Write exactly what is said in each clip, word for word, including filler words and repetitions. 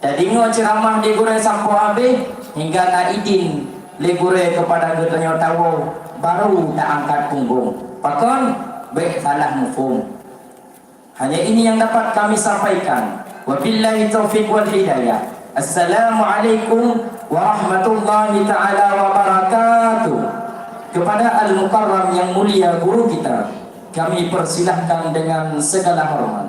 Tadeungoe ceuramah di gurée sampoe habéh, hingga na idin lé gurée keupada geutanyoe tawoe, baru taangkat punggong. Pakon? Bék salah muphom. Hanya ini yang dapat kami sampaikan. Wabillahi taufiq wal hidayah. Assalamualaikum warahmatullahi taala wabarakatuh. Kepada Al-Mukarram yang mulia guru kita, kami persilahkan dengan segala hormat.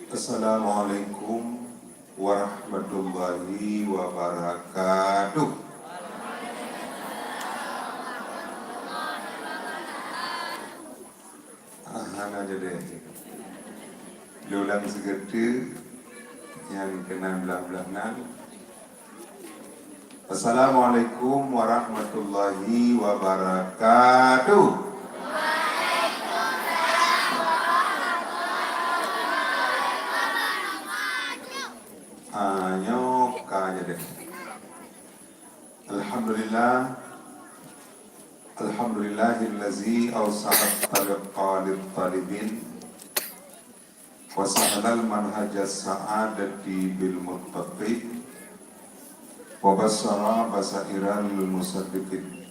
Assalamualaikum warahmatullahi wabarakatuh. Ah, hana jadi. Diulang sigeuteu nyang keunan blah-blah nan. Assalamualaikum warahmatullahi wabarakatuh. Ah, nyoe ka jadi. Alhamdulillah. Alhamdulillahillazi awsahat talqa lit talibin. Wa sahalal manhajas sa'adati bil muttaqin, wa basyara basairal musaddiqin.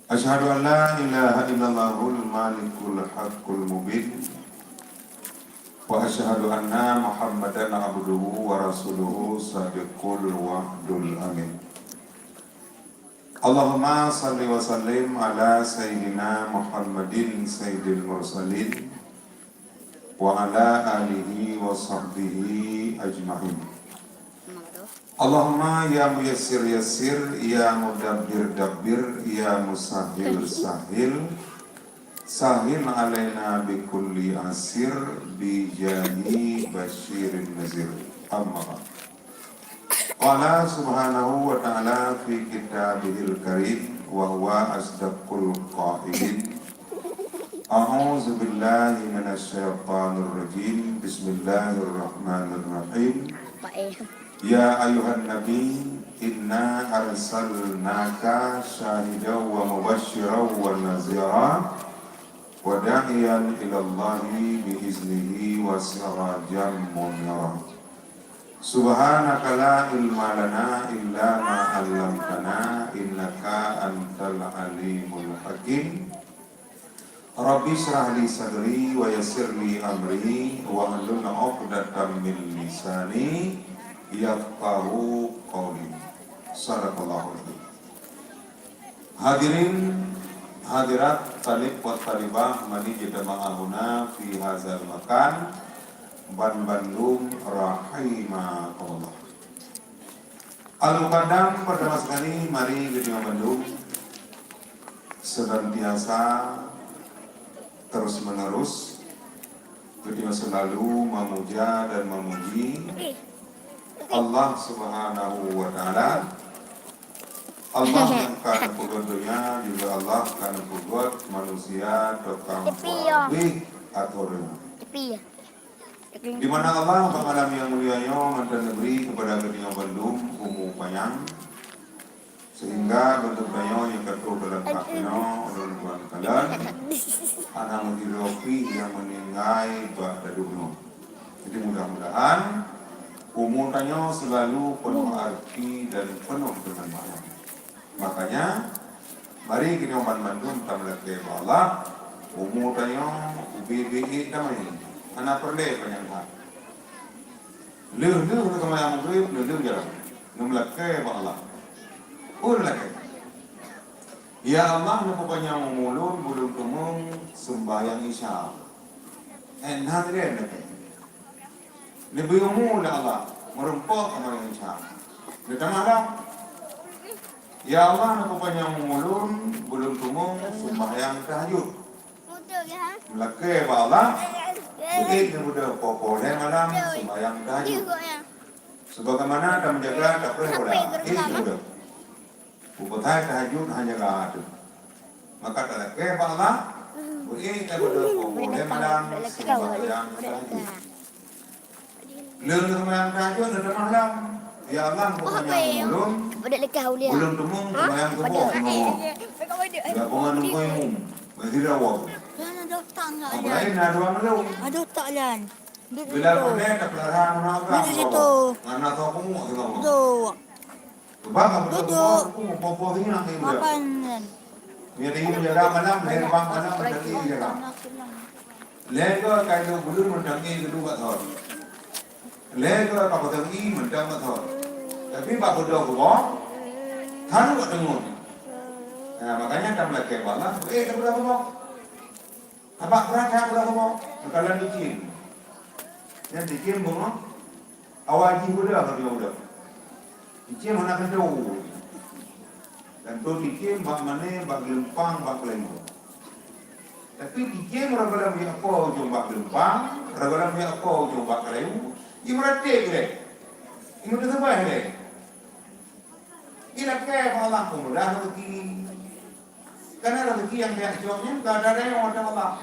Asyhadu an la ilaha illallahul malikul haqqul mubin, wa asyhadu anna Muhammadan abduhu wa rasuluhu sadiqul wa'dul amin. Allahumma salli wa sallim ala sayyidina Muhammadin sayyidil mursalin wa ala alihi wa sahbihi ajma'in. Allahumma ya muyassir yassir, ya mudabbir dabbir, ya musahhil sahhil, sahhil alaina bi kulli asir, bi jahi basyirin nazir. Amma ba'd. Qala subhanahu wa ta'ala fi kitabihil karim wa huwa asdaqul qailin. A'udzu billahi minasy syaithanir rajim. Bismillahirrahmanirrahim. Ya ayyuhan nabi, inna arsalnaka syahidan wa mubasysyiran wa nadhira wa da'iyan ilallahi bi iznihi wa sirajan munira. Subhanaka la ilma lana illa ma 'allamtana innaka antal alimul hakim. Rabbi shrah li sadri wa yassir li amri wahlul 'uqdatam min lisani yafqahu qawli. Sadaqallahul adzim. Hadirin hadirat, talib wa talibah, mani jitama'a huna fi hazal makan, ban bandum rahimakumullah. Al-Muqaddam, pertama sekali, mari geutanyoe bandum senantiasa terus menerus geutanyoe selalu memuja dan memuji Allah Subhanahu wa Taala, Allah nyang ka neupeugot donya, juga Allah ka neupeugot manusia tukang peuhabéh akhé donya. Di mana Allah bak malam nyang mulia nyoe mantong neubri keupada geutanyoe bandum umu panyang, sehingga bandum tanyoe nyang ka troh dalam kah nyoe, ulôn tuan kalon, hana meudiri pih nyang meuninggai bak daduek nyoe. Jadi, mudah-mudahan umu tanyoe selalu penuh arti dan penuh dengan makna. Makanya, mari geutanyoe banmandum tameulakée bak Allah, umu tanyoe ubé-bé ék damai, hana peureulée panyang that. Lheueh-lheueh neuseumayang Maghrib, lheueh-lheueh jalan, neumeulakée bak Allah. Peue neulakée? Ya Allah, neupeupanyang umu lôn, ulôn teumeung seumbahyang Isya. Eh, na lagée nyan. Neubri umu lé Allah, meurumpok sama nyang Isya. Neutamah lam. Ya Allah, neupeupanyang umu lôn, ulôn teumeung seumbahyang tahajud. Meulakée bak Allah, beuék neubeudôh poh-poh lhée malam seumbahyang tahajud. Sebagaimana tameujaga tapreh bola, ék neubeudôh. Beubatai tahajud hana jaga teuh. Maka talakée bak Allah, beuék tabeudôh poh lhée malam seumbahyang tahajud. Lheueh seumbahyang tahajud neutamah lam, "Ya Allah, bukan nyang ulôn, ulôn teumeung seumbahyang suboh nyoe." Ya, bangon nunggu imum, masih rawat. Lain na dua malam. Aduh, tak lan. Bila pandai tak pelara mana orang. Duduk situ. Mana tahu kamu, tahu kamu. Duduk. Duduk. Makan. Jadi, jaga malam, lhée bang malam, mantong ék jaga. Lhée ka kayu bulu mantong ék keudua bak thon. Lhée ka kapotong ié mantong bak thon. Tapi bak beudôh keubah, harôh bak teungoh. Nah, makanya tameulakée bak Allah, ék tabeudôh keubah. Abak beurata beurata boh, meukalan ticém. Nyan ticém beungoh, awai jih beudôh, beudôh, beudôh. Ticém hana keuntô. Keuntô ticém bak mané, bak geulumpang, bak keulayu. Tapi ticém roh gohlom jak po ujong bak geulumpang, roh gohlom jak po ujong bak keulayu, jimeuratéb lé. Jimeuteuseubaih lé. Ilakée bak Allah peumudah rezeki. Karena rezeki nyang tajak cok nyan ka ada dari Allah.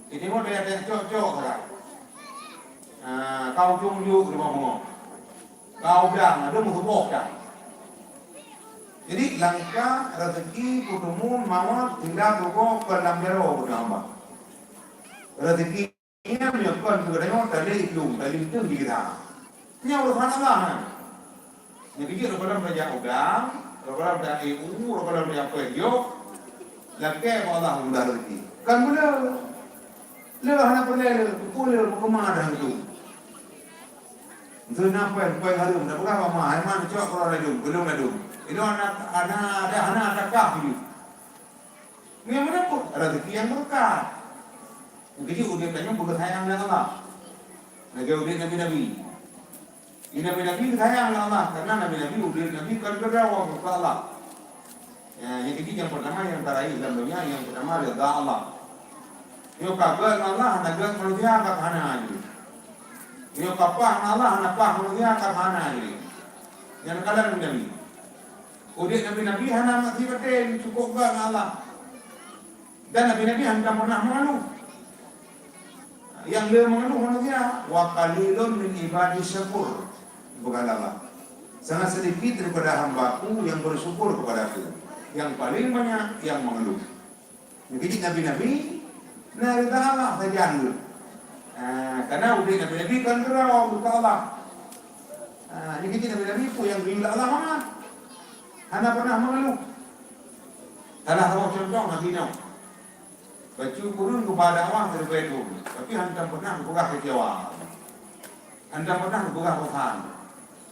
Jadi, mau tajak cok-cok sagai. Ah, ka ujong-ujong di bawah bungong. Ka udang, ada meusuboh dah. Jadi, langkah rezeki, peuteumun, mawöt, tinggai tuboh, kon lam jaroe, kata Allah. Rezeki Ingat nyoe kon keu geutanyoe talé idong, talintong di geura. Nyoe urusan Allah nyan. Nyang keujeuet rot gohlom tajak udang, rot gohlom tajak ié u, rot gohlom tajak péng jok, lakée bak Allah mudah rezeki. Kon meulé. Lé hana peureulée lé, peue lé, peue keumah dah itu. Entah na péng, péng hareuem, dak peugah bak ma, hai ma, cok keudroe ladôm, geulong ladôm. Inoe hana, hana, hana, hana takah jih. Nyang meunyoe peue? Rezeki nyang beureukat. Nyang keujeuet udeb tanyoe beugeuh sayang lé Allah. Lagée udeb nabi-nabi. Di nabi-nabi geusayang lé Allah, karena nabi-nabi udeb nabi kon keudroe keu Allah. Ya, nyang keujeuet nyang peurtama nyang taraih lam donya, nyang peurtama ridha Allah. Nyoe ka gét ngon Allah, hana gét manusia ka hana jih. Nyoe ka paih ngon Allah, hana paih manusia ka hana jih. Nyan kalon nabi-nabi. Udeb nabi-nabi hana maksiat baten, cukôp gét ngon Allah. Dan nabi-nabi hantom pernah mengeluh. Nyang le mengeluh manusia, "Wa qalilun min ibadi syakur," peugah Allah. Sangat sedikit daripada hamba-Ku yang bersyukur kepada-Ku. Yang paling banyak yang mengeluh. Jadi nabi-nabi na ridha Allah sajan. Ah, karena udeb nabi-nabi kan ridha Allah. Ah, jadi nabi-nabi pun yang ridha Allah mana? Hana pernah mengeluh. Salah satu contoh Nabi Nuh. Bacut kureueng geuba dakwah keureubeuen thon, tapi hantom pernah geupeugah keucewa. Hantom pernah geupeugah bosan.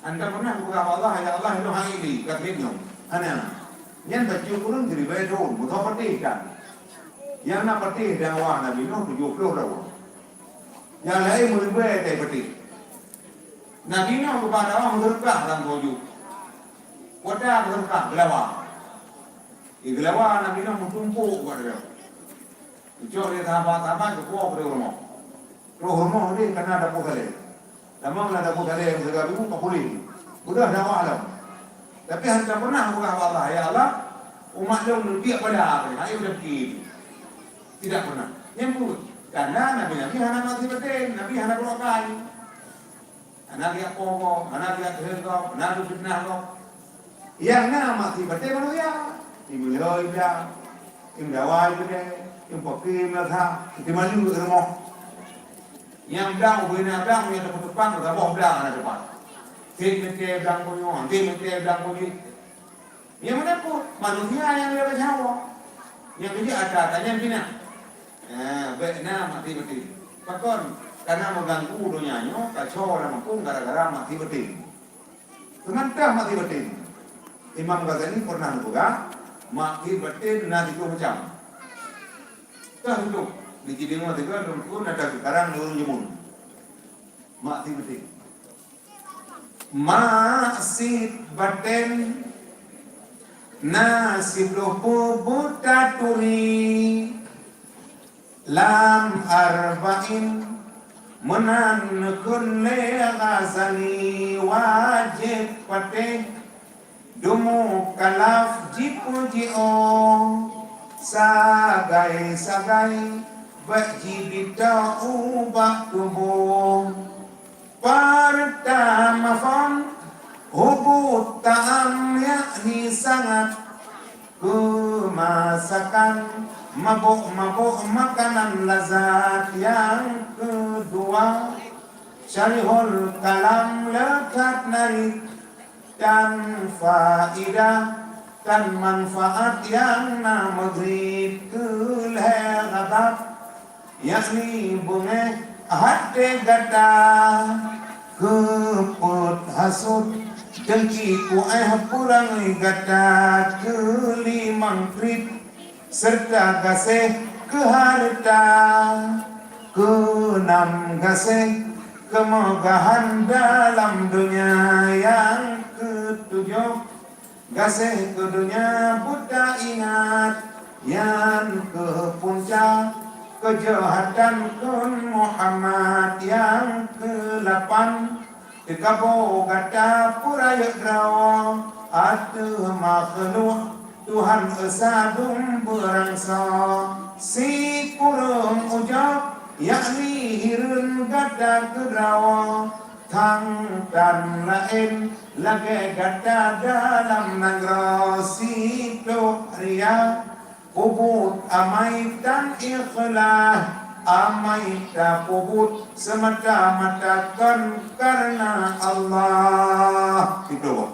Hantom pernah geupeugah bak Allah, "Ya Allah, ilôn hai lé, ka treb nyoe." Hana. Nyan bacut kureueng keureubeuen thon, meusaboh patéh tan. Nyang na patéh dakwah Nabi Nuh tujoh ploh droe. Nyang laén meureubeuen tai patéh. Nabi Nuh geuba dakwah meuseudeukah lam tujoh. Kuta meuseudeukah geulawa. Di geulawa Nabi Nuh meutumpôk bak droe. Geucok lé sahabat-sahabat geupuwoe keudéh rumoh. Troh rumoh udeb kana dapur saleb. Tamong na Abu Saleh Al-Musaga Bibu ka puléh. Udah dakwah lom. Tapi hana pernah peugah bak Allah, "Ya Allah, umat lôn neubiet pada api, hai udah ki." Tidak pernah. Nyang pun, karena nabi-nabi hana mati batin, nabi hana keluar kai. Hana lihat pogo, hana lihat hego, hana fitnah go. Yang na mati batin manusia. Imeulo ibda, imdawa ibda, impokri imlasa, imalu rumoh. Nyang blang ubena blang nyang teupeu-teupang saboh blang hana teupang. Sit mete blang punyueng, sit mete blang punyueng. Nyang mana pun manusia nyang lé nyawa. Nyang keuji ata-ata nyang pina. Eh, bek na mati beutih. Pakon? Karena mengganggu donya nyoe kacau lam kampung gara-gara mati beutih. Seumantah mati batin. Imam Ghazali pernah geupeugah, mati batin na siplôh macam. Tah untuk dijideungoe teuka lungkun ada sekarang ureuëng jemun. Mati batin. Maksiat batin na siplôh peubuet taturi. Lam Arba'in meunan neukheun lé Ghazali wajéb patéh dumukalaf jipeujiôh sagai-sagai bak jibita ubak tuboh. Pertama phon, hubut ta'am yakni sangat keumasakan, mabôk-mabôk makanan lazat. Nyang keudua, syarihul kalam leukat narit dan faidah dan manfaat nyang na meugrib keu lhée ghadab. Yakni beungéh até gata keu peuet hasut, dengki kuéh peurangui gata keu limong kriet, serta gaséh keu hareuta, keunam gaséh keumeugahan dalam donya, nyang keutujoh gaséh keu donya buta ingat, nyan keuh punca keujahatan kheun Muhammad. Nyang keulapan, teukaboe gata peurayeuk droe ateueh makhluk Tuhan Esa dum beurangsa. Sikureueng ujoe, yakni hireuen gata keudroe. Thang tan laén lagée gata dalam nanggroe. Siplôh raya, peubuet amai tan ikhlaih, amai tapeubuet seumata-mata kon kareuna Allah. Siplôh.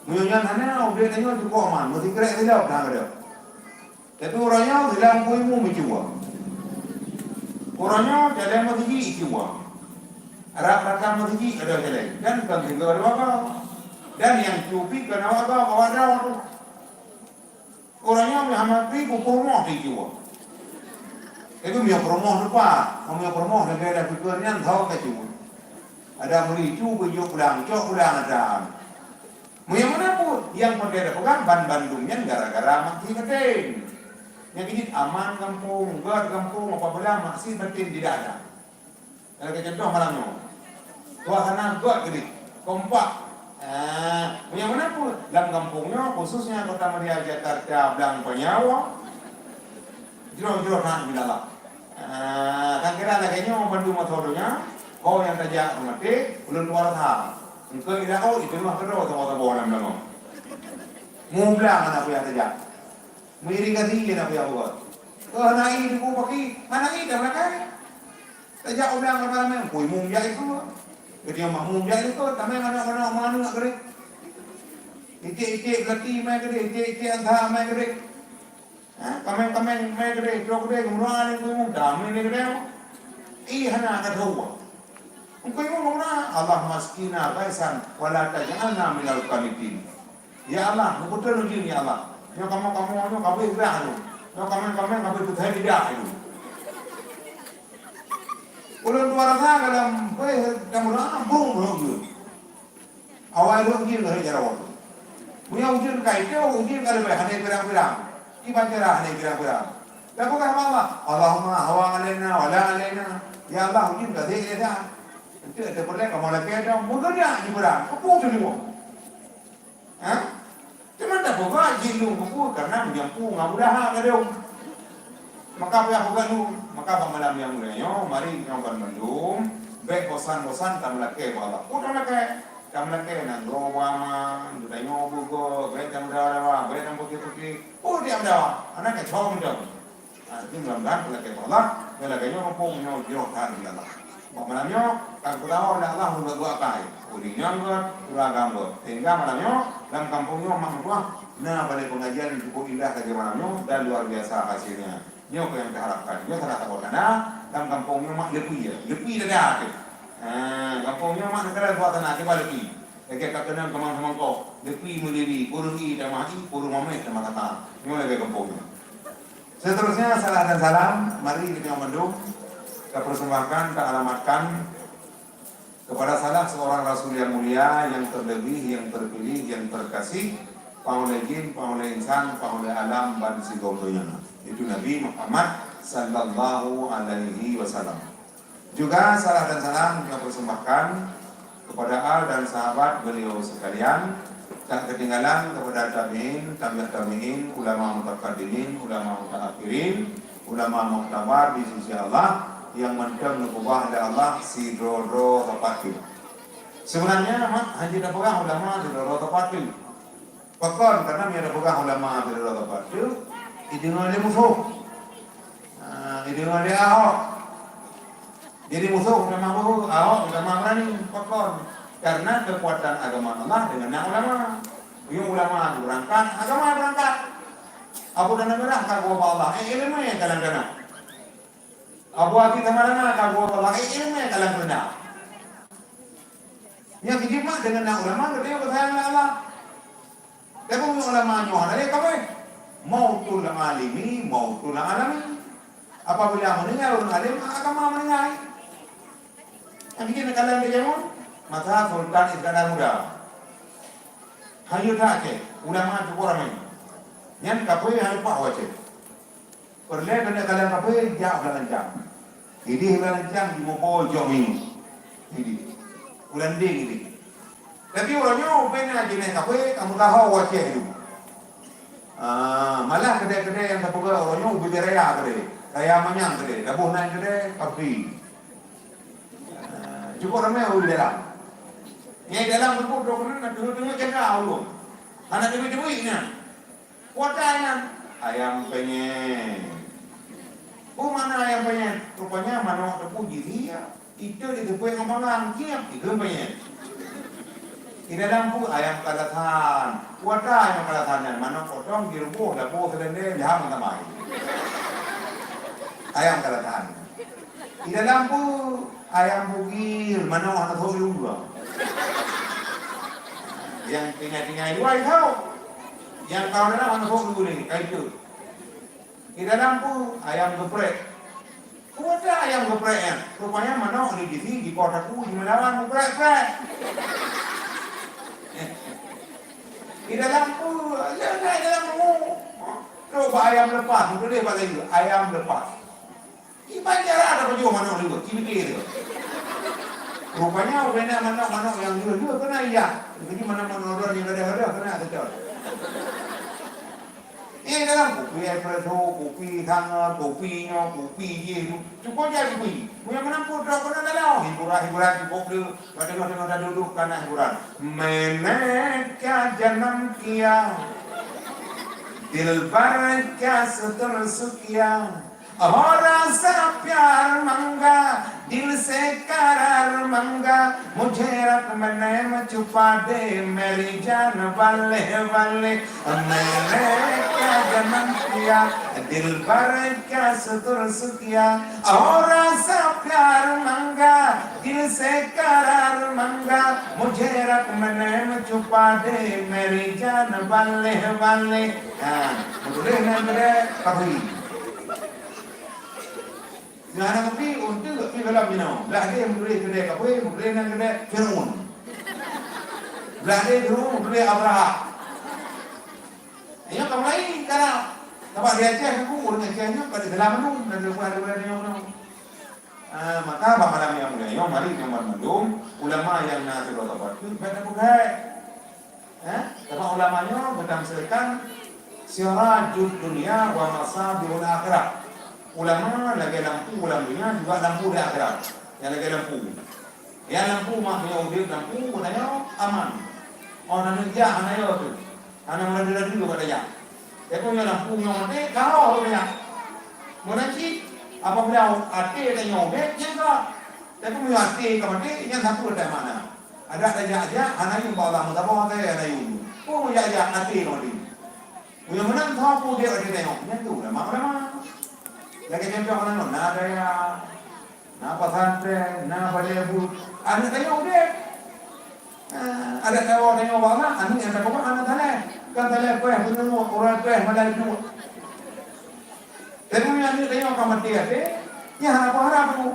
Meunyoe nyan hana, udeb tanyoe cukup aman, meusikrek sidroe na keudroe. Tapi uroe nyoe silam kui mu meucuba. Uroe nyoe jalan meuseujid cuba. Rab rakam meuseujid ada jalan. Dan kon tiga dua ka. Dan nyang cupi keu awak ka, awak dah tu. Uroe nyoe meuhama pi pupur moh ti cuba. Itu miyup rumoh lupa. Miyup rumoh lagée dah pikir nyan tho ka cuba. Ada meuli cu beujok pulang, cok pulang ada. Meunyoe meunan pun, nyang peureulée tapeugah ban bandum nyan gara-gara mati batin. Nyang keujieb aman gampông, gét gampông, apabila maksiat batin tidak ada. Lagée contoh malam nyoe. Suasana gét keudeh, kompak. Ah, meunyoe meunan pun, lam gampông nyoe, khususnya Kota Madya, Jakarta, Blang Panyawa, jroh-jroh that minallah. Ah, kan kira lagée nyoe bandum masa donya, ho nyang tajak peumaté, ulôn tuha rasa. Engkau ila oh, itu mah keudroe sama-sama dalam dalam. Mublang anak kuya tajak. Mengirigasi je anak kuya buat. Kau anak i duku paki, anak i dah makai. Tajak ulang ramai-ramai, kui mum jak itu. Ketika mah mum jak itu, tamai anak-anak mana nak kering. Itik-itik belati mai kering, itik-itik antah mai kering. Ha, kameng-kameng mai keudeh, trok keudeh, geumeurunoe lé Teungku Imum, damé lé keudeh. Ih, hana ka teuh. Teungku Imum geumeurunoe, "Allahumma asqina ghaisan wa la taj'alna minal qanitin." Ya Allah, meubeutôi lôn jih, ya Allah. Nyoe kamoe-kamoe nyoe ka abéh grah lôn. Nyoe kameng-kameng ka abéh peuthai lidah lôn. Ulôn tuha rasa dalam beuh, dalam rasa brong lôn jih. Awai lôn ujeuen keu jaroe. Meunyoe ujeuen ka itu, ujeuen ka leubeh hana pirang-pirang. Kiban cara hana pirang-pirang. Tapeugah bak Allah, "Allahumma hawa alaina wa la alaina." Ya Allah, ujeuen ka sép lé that. Enteuk teupeuleueh kamoe lakée dong, meugeudak jipeurang, keupeue teuleuwah. Ha? Teuma tapeugah jih lôn keupeue, kareuna meujampu ngon mudaha gadong. Maka payah peugah lôn, maka bak malam nyang mulia nyoe, mari nyoe ban mandum, bék bosan-bosan tameulakée bak Allah. Peue tameulakée? Tameulakée nanggroe beuaman, geutanyoe beugöt, bék tameudawa-dawa, bék tameupiké-piké. Peue dia meudawa? Hana kacau mantong. Ha, jadi mudah-mudahan peureulakée bak Allah, dan lagée nyoe mumpung nyoe jroh that di Allah. Bak malam nyoe, ka geupeutawök lé Allah meunurot dua akai. Ureueng inong geuh, ureueng agam geuh. Sehingga malam nyoe, lam kampung nyoe mak meutuah, na balée pengajian nyang cukup indah lagée malam nyoe dan luar biasa hasilnya. Nyoe keuh nyang taharapkan. Nyoe salah saboh tanda, lam kampung nyoe mak leupie ya. Leupie dada teuh. Ha, kampung nyoe mak neukala suasana akibat leupie. Lagée ka keunong keumang-keumang koh, leupie meulili, ureueng ie tamah ie, ureueng mameh tamah tata. Nyoe lagée kampung nyoe. Seterusnya, salam dan salam, mari kita mandum, kita persembahkan, kita alamatkan kepada salah seorang Rasul yang mulia, yang terlebih, yang terpilih, yang terkasih, panghulée jin, panghulée insan, panghulée alam, ban sigom donya. Itu Nabi Muhammad sallallahu alaihi wasallam. Juga salam dan salam kita persembahkan kepada al dan sahabat beliau sekalian. Tak ketinggalan kepada tabi'in, tabi'ut tabi'in, ulama mutaqaddimin, ulama mutaakhirin, ulama muktabar di sisi Allah yang mantong neukeubah lé Allah sidroe-droe teumpat. Sebenarnya, mak, hana tapeugah ulama sidroe-droe teumpat. Pakon, karena meunyoe tapeugah ulama sidroe-droe teumpat, ideungoe lé musoh. Ha, ideungoe lé Ahok. Jadi musoh utama bahu, Ahok utama berani. Pakon, karena kekuatan agama Allah dengan ulama. Meunyoe ulama berangkat, agama berangkat. Abu Dana Merah ka geuba Allah, eh, ileumèe ka lam dana. Abu Ati Tamalanga ka geuba Allah, eh, ileumèe ka lam keureudah. Nyang keujimat deungon na ulama, geutanyoe geusayang lé Allah. Tapi meunyoe ulama nyoe hana lé kabeh. Mautul alimi, mautul alami. Apabila meuninggai ureueng alim, agama meuninggai. Nyang keujimat kalon di jameun, masa Sultan Iskandar Muda. Hayeu that Aceh, ulama cukup ramé. Nyan kabeh hana leupah u Aceh. Peureulèe keuneuk kalon kabeh jak u Blang Lancang. Idéh u Blang Lancang jimuphom jok miyueb. Idéh. U Landeng idéh. Tapi uroe nyoe ubé na jeunèh kabeh ka meukaho u Aceh tu. Ah, malah keudè-keudè nyang tapeugah uroe nyoe ubé raya keudè. Raya manyang keudè. Taboh nan keudè, kabeh. Ah, cukup ramé ureueng dalam. Nyang dalam tu pun droe keunan na teungoh-teungoh jaga ureueng. Hana teubiet-teubiet nyan. Kuat nyan, ayam penyet. Oh, mana ayam penyet? Rupanya manok teupeu jih ya. Itu diteupeu ngon panggang, siap ikheun penyet. Di dalam pun ayam kalasan. Kuat ayam kalasan nyan, manok potong, direubôh, dapu seulendeng, lham tamai. Ayam kalasan. Di dalam pun ayam bugil, manok hana thok lua. Nyang tinggai-tinggai dua itu. Nyang kawan dalam hana thok lua ni, ka itu. Di dalam pun ayam geprek. Kuat ayam geprek nyan. Rupanya manok di sisi, di kota ku, di melawan geprek-prek. Di dalam pun, ada dalam rumah. Trok bak ayam lepas, tuléh bak laju, ayam lepas. Iban cara ada pajoh manok leuweuh, ci mikir tu. Rupanya, ubena manok-manok nyang leuweuh-leuweuh keunan ijak. Jadi manok-manok droe nyang gadoh-gadoh keunan seutôt. Eh, dalam kupi espresso, kupi sangat, kupi nyoe, kupi jih tu. Cukup jadi kupi. Meunyoe meunan pun droe keunan dalam. Hiburan-hiburan cukup tu. Bak teungoh-teungoh taduek-duek kana hiburan. Maine kya janam kiya, dilbar kya sutur sukya. Ho rasa pyar mangga, dil se karar mangga, mujhe rak mein naam chupa de, meri jaan balle balle. Maine kya janam kiya, dilbar kya sutur sukya. Ho rasa pyar mangga, dil se karar mangga, mujhe rak mein naam chupa de, meri jaan balle balle. Ha, meutuléh nan keudè, kabri. Nyang hana kupi, untuk pi dalam jinoe. Blah deh meutuléh keudè kabri, meutuléh nan keudè Fir'aun. Blah deh Fir'aun, meutuléh Abrahah. Nyoe ka mulai, ka na. Sabab di Aceh tu, ureueng Aceh nyoe pada dalam anu, dan lepas daripada nyoe, nyoe. Ah, maka bak malam nyang mulia nyoe, mari nyoe banmandum ulama nyang na sidroe sahabat tu bèk tapeugèt. Eh, sabab ulama nyoe geutamsilkan sirajud dunya wa masabihul akhirah. Ulama lagèe lampu lam dunia, juga lampu di akhirat. Nyang lagèe lampu. Nyang lampu mak nyoe udép lampu, geutanyoe aman. Oh, na neuk jak hana yo tu. Hana meuradu-radu bak tajak. Tapi meunyoe lampu nyoe maté, ka ho bak tajak. Meunan cit, apabila até tanyoe udép, nyan ka. Tapi meunyoe até ka maté, nyan sapeue teuh makna. Adak tajak-jak, hana yum bak Allah, meusaboh até hana yum. Peue meujak-jak, até ka maté. Meunyoe meunan, soe peue udép até tanyoe? Nyan tu ulama-ulama. Lagèe contoh meunan, na dayah. Na pesantren, na balai buet. Aneuk tanyoe udép. Ah, adak tawoe tanyoe bak Allah, aneuk nyang takeubah hana saleh. Kan saleh payah meunyoe, ureueng payah malai duek. Tapi meunyoe aneuk tanyoe ka maté até, nyan hana peuharap tu.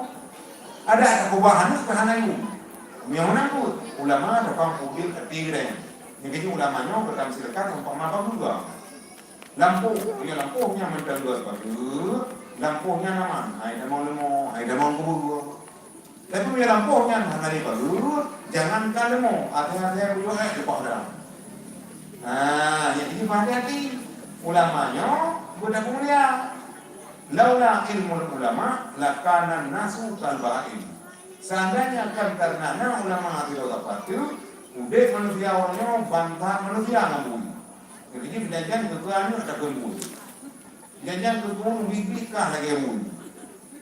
Adak takeubah aneuk pih hana yum. Nyang meunan tu, ulama tukang udép até geutanyoe. Nyang keujeuet ulama nyoe geutamsilkan umpama bak geuba. Lampôh, meunyoe lampôh nyan mantong gèt pageue, lampôh nyan aman, hai tamong leumo, hai tamong keubeureue. Tapi meunyoe lampôh nyan hana lé pageue, jangankan leumo, até-até meunyoe ék leupah dalam. Ha, jadi hati-hati. Ulama nyoe beuna peumulia. Laula ilmul ulama lakana nasu kal bahaim. Seandainya kan karena na ulama sidroe sahabat tu, udép manusia uroe nyoe bansa manusia ngon bui. Jadi, janjan keu aneuk takheun bui. Janjan keu ureueng biet-biet kah lagèe bui.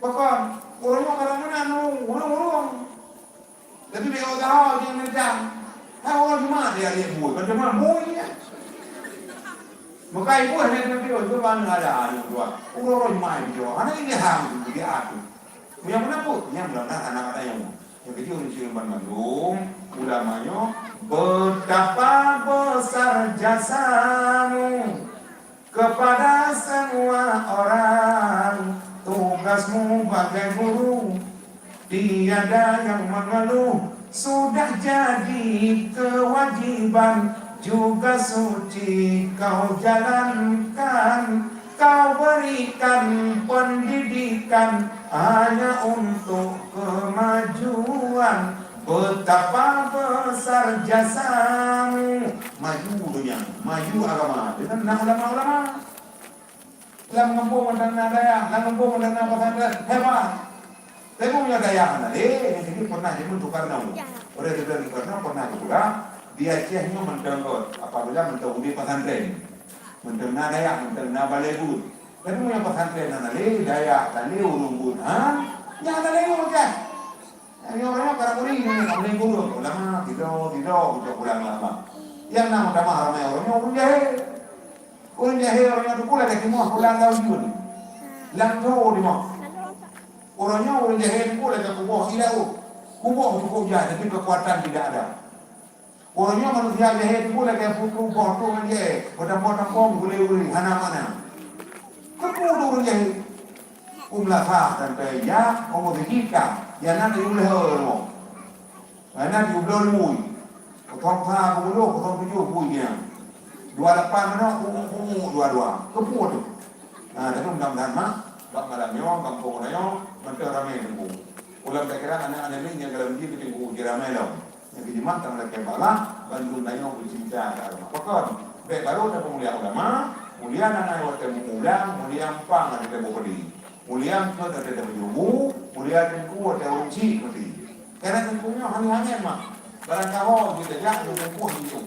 Pakon, ureueng nyoe kadang meunan ureueng, ureueng-ureueng. Tapi bèk usaha jih meunan. Hai ureueng Jumat dia liek bui, ban Jumat bui dia. Meukai bui hana teubiet, tu ban ada aneuk dua. Ureueng Jumat dia, hana ilham dia tu. Nyang meunan peue? Nyang meunan anak ata nyang. Nyang keujeuet ureueng Cina banmandum, ulama nyoe, betapa besar jasamu kepada semua orang, tugasmu bagai guru, tiada yang mengeluh, sudah jadi kewajiban, juga suci kau jalankan. Kau berikan pendidikan hanya untuk kemajuan. Betapa besar jasamu. Maju dunia, maju agama dengan na ulama-ulama. Lam gampông mantong na dayah, lam gampông mantong na pesantren, hebat. Tapi meunyoe dayah hana lé, nyang sini pernah jameun tukar nau. Orang tukar nau pernah geupeugah, di Aceh nyoe mantong kot, apabila mantong udép pesantren. Mantong na dayah, mantong na balai buet. Tapi meunyoe pesantren hana lé, dayah hana lé, ureueng buet han, nyan hana lé ureueng kan. Nyoe ureueng nyoe karena ureueng nyoe hana lé guru, ulama, tido, tido, ucok ulama, ulama. Nyang na meutamah ramai ureueng nyoe ureueng jahé. Ureueng jahé ureueng nyoe teupeu lagèe timoh pulang lam jun. Lam tho timoh. Ureueng nyoe ureueng jahé teupeu lagèe kuboh di laôt. Kuboh cukup jai, tapi kekuatan tidak ada. Ureueng nyoe manusia jahé teupeu lagèe kuboh tu ngon jahé, beutamong-tamong gulé-gulé, hana makna. Teupeu tu ureueng jahé. U meulasah sampoe jak, u meuseujid ka, nyang na di ulèe rumoh. Nyang na di ubloe lui. Kosong sa peubuloh, kosong tujoh bui nyan. Dua lapan meunoe, u, u, u, dua dua. Teupeu tu. Ha, tapi mudah-mudahan mak, bak malam nyoe, gampông nyoe, mantong ramé teungku. Ulôn takira aneuk-aneuk nyoe nyang galak uji keu teungku, uji ramé lom. Nyang keujimat tamong lakèe bala, bandum tanyoe beucinta keu agama. Pakon, bèk barô tapeumulia ulama, mulia nangai watèe mulang, mulia empang watèe taboh peudeh. Mulia eungkôt watèe tapeujôh bu, mulia teungku watèe ureueng chik maté. Karena teungku nyoe hana angèn mah. Barang kaho jih tajak, teungku hana jôh.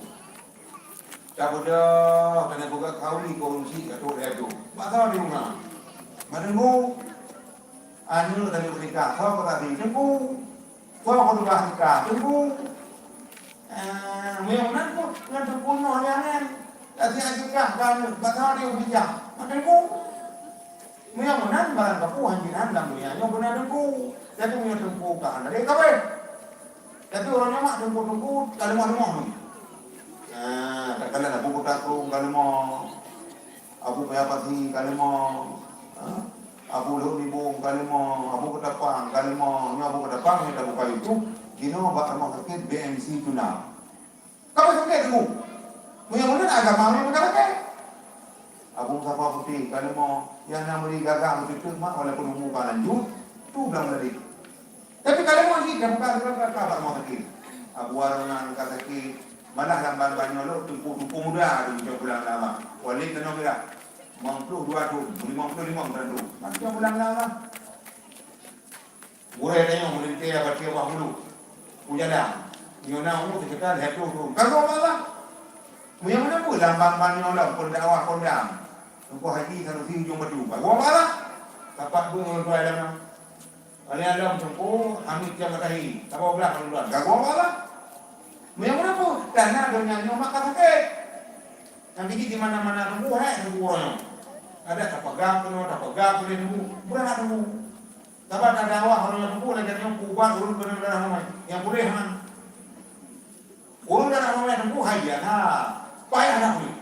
Tabeudôh, keuneuk peugah kauli keu ureueng chik ka trôk lhèe trôk. Bak soe di rumoh? Bak teungku. Aneuk tanyoe beunikah, soe keu tabi? Teungku. Soe keu tugaih nikah? Teungku. Ah, meunyoe meunan pun ngon teungku nyoe hana angèn. Tasie akikah keu aneuk, bak soe di ubijang? Bak teungku. Meunyoe meunan, barang kapeue hanjeuet lam dunia nyoe beuna teungku. Tapi meunyoe teungku ka hana lé, ka bèk. Tapi uroe nyoe mak teungku-teungku ka leumoh-leumoh nyoe. Ah, takalon Abu Kuta Krueng ka leumoh. Abu Paya Pasi ka leumoh, ha? Abu Lhok Nibong ka leumoh, Abu Keutapang ka leumoh. Nyoe Abu Keutapang nyang tabuka YouTube, jinoe bak rumoh sakét B M C Tuna. Ka sakét teungku. Meunyoe meunan agama meunyoe bukan sakét. Abu Musafa Putéh ka leumoh, nyang na meuri gagah beuteuteuk mak walaupun umu ka lanjut, tu blang tadi. Tapi kalau mau sih, dah buka surat ka bak rumah sakit. Abu Warman ka sakit, malah lam ban-ban nyoe lok teungku-teungku muda tu, jauh pulang lama. Walid kena mirah. Limong puluh dua thon, limong puluh lima thon tu. Macam bulan lama. Gurée tanyoe meulintée bak tiep bah bulu. Ujalan. Nyoe na umu teuka lhée ploh thon. Ka gob Allah. Meunyoe meunan peue lam ban-ban nyoe lom, pendakwah kondang. Teungku Haji Sanusi Ujong Batu. Ka gob Allah. Tapak dua ureuëng tuai lama. Oleh Allah Teungku Hamid Tiang Matahi. Tapak belah ureuëng tuai. Ka gob Allah. Meunyoe meunan peue, tanah donya nyoe maka sakét. Nyang biji di mana-mana teungku, hai teungku uroe nyoe. Ada tapeugah keunoe, tapeugah keunoe teungku. Beurah teungku. Saban ada awak uroe nyoe teungku, lagée nyoe kubat ureuëng keunoe darah ramai. Nyang puléh han. Ureuëng darah ramai teungku hai biasa. Payah dah puléh.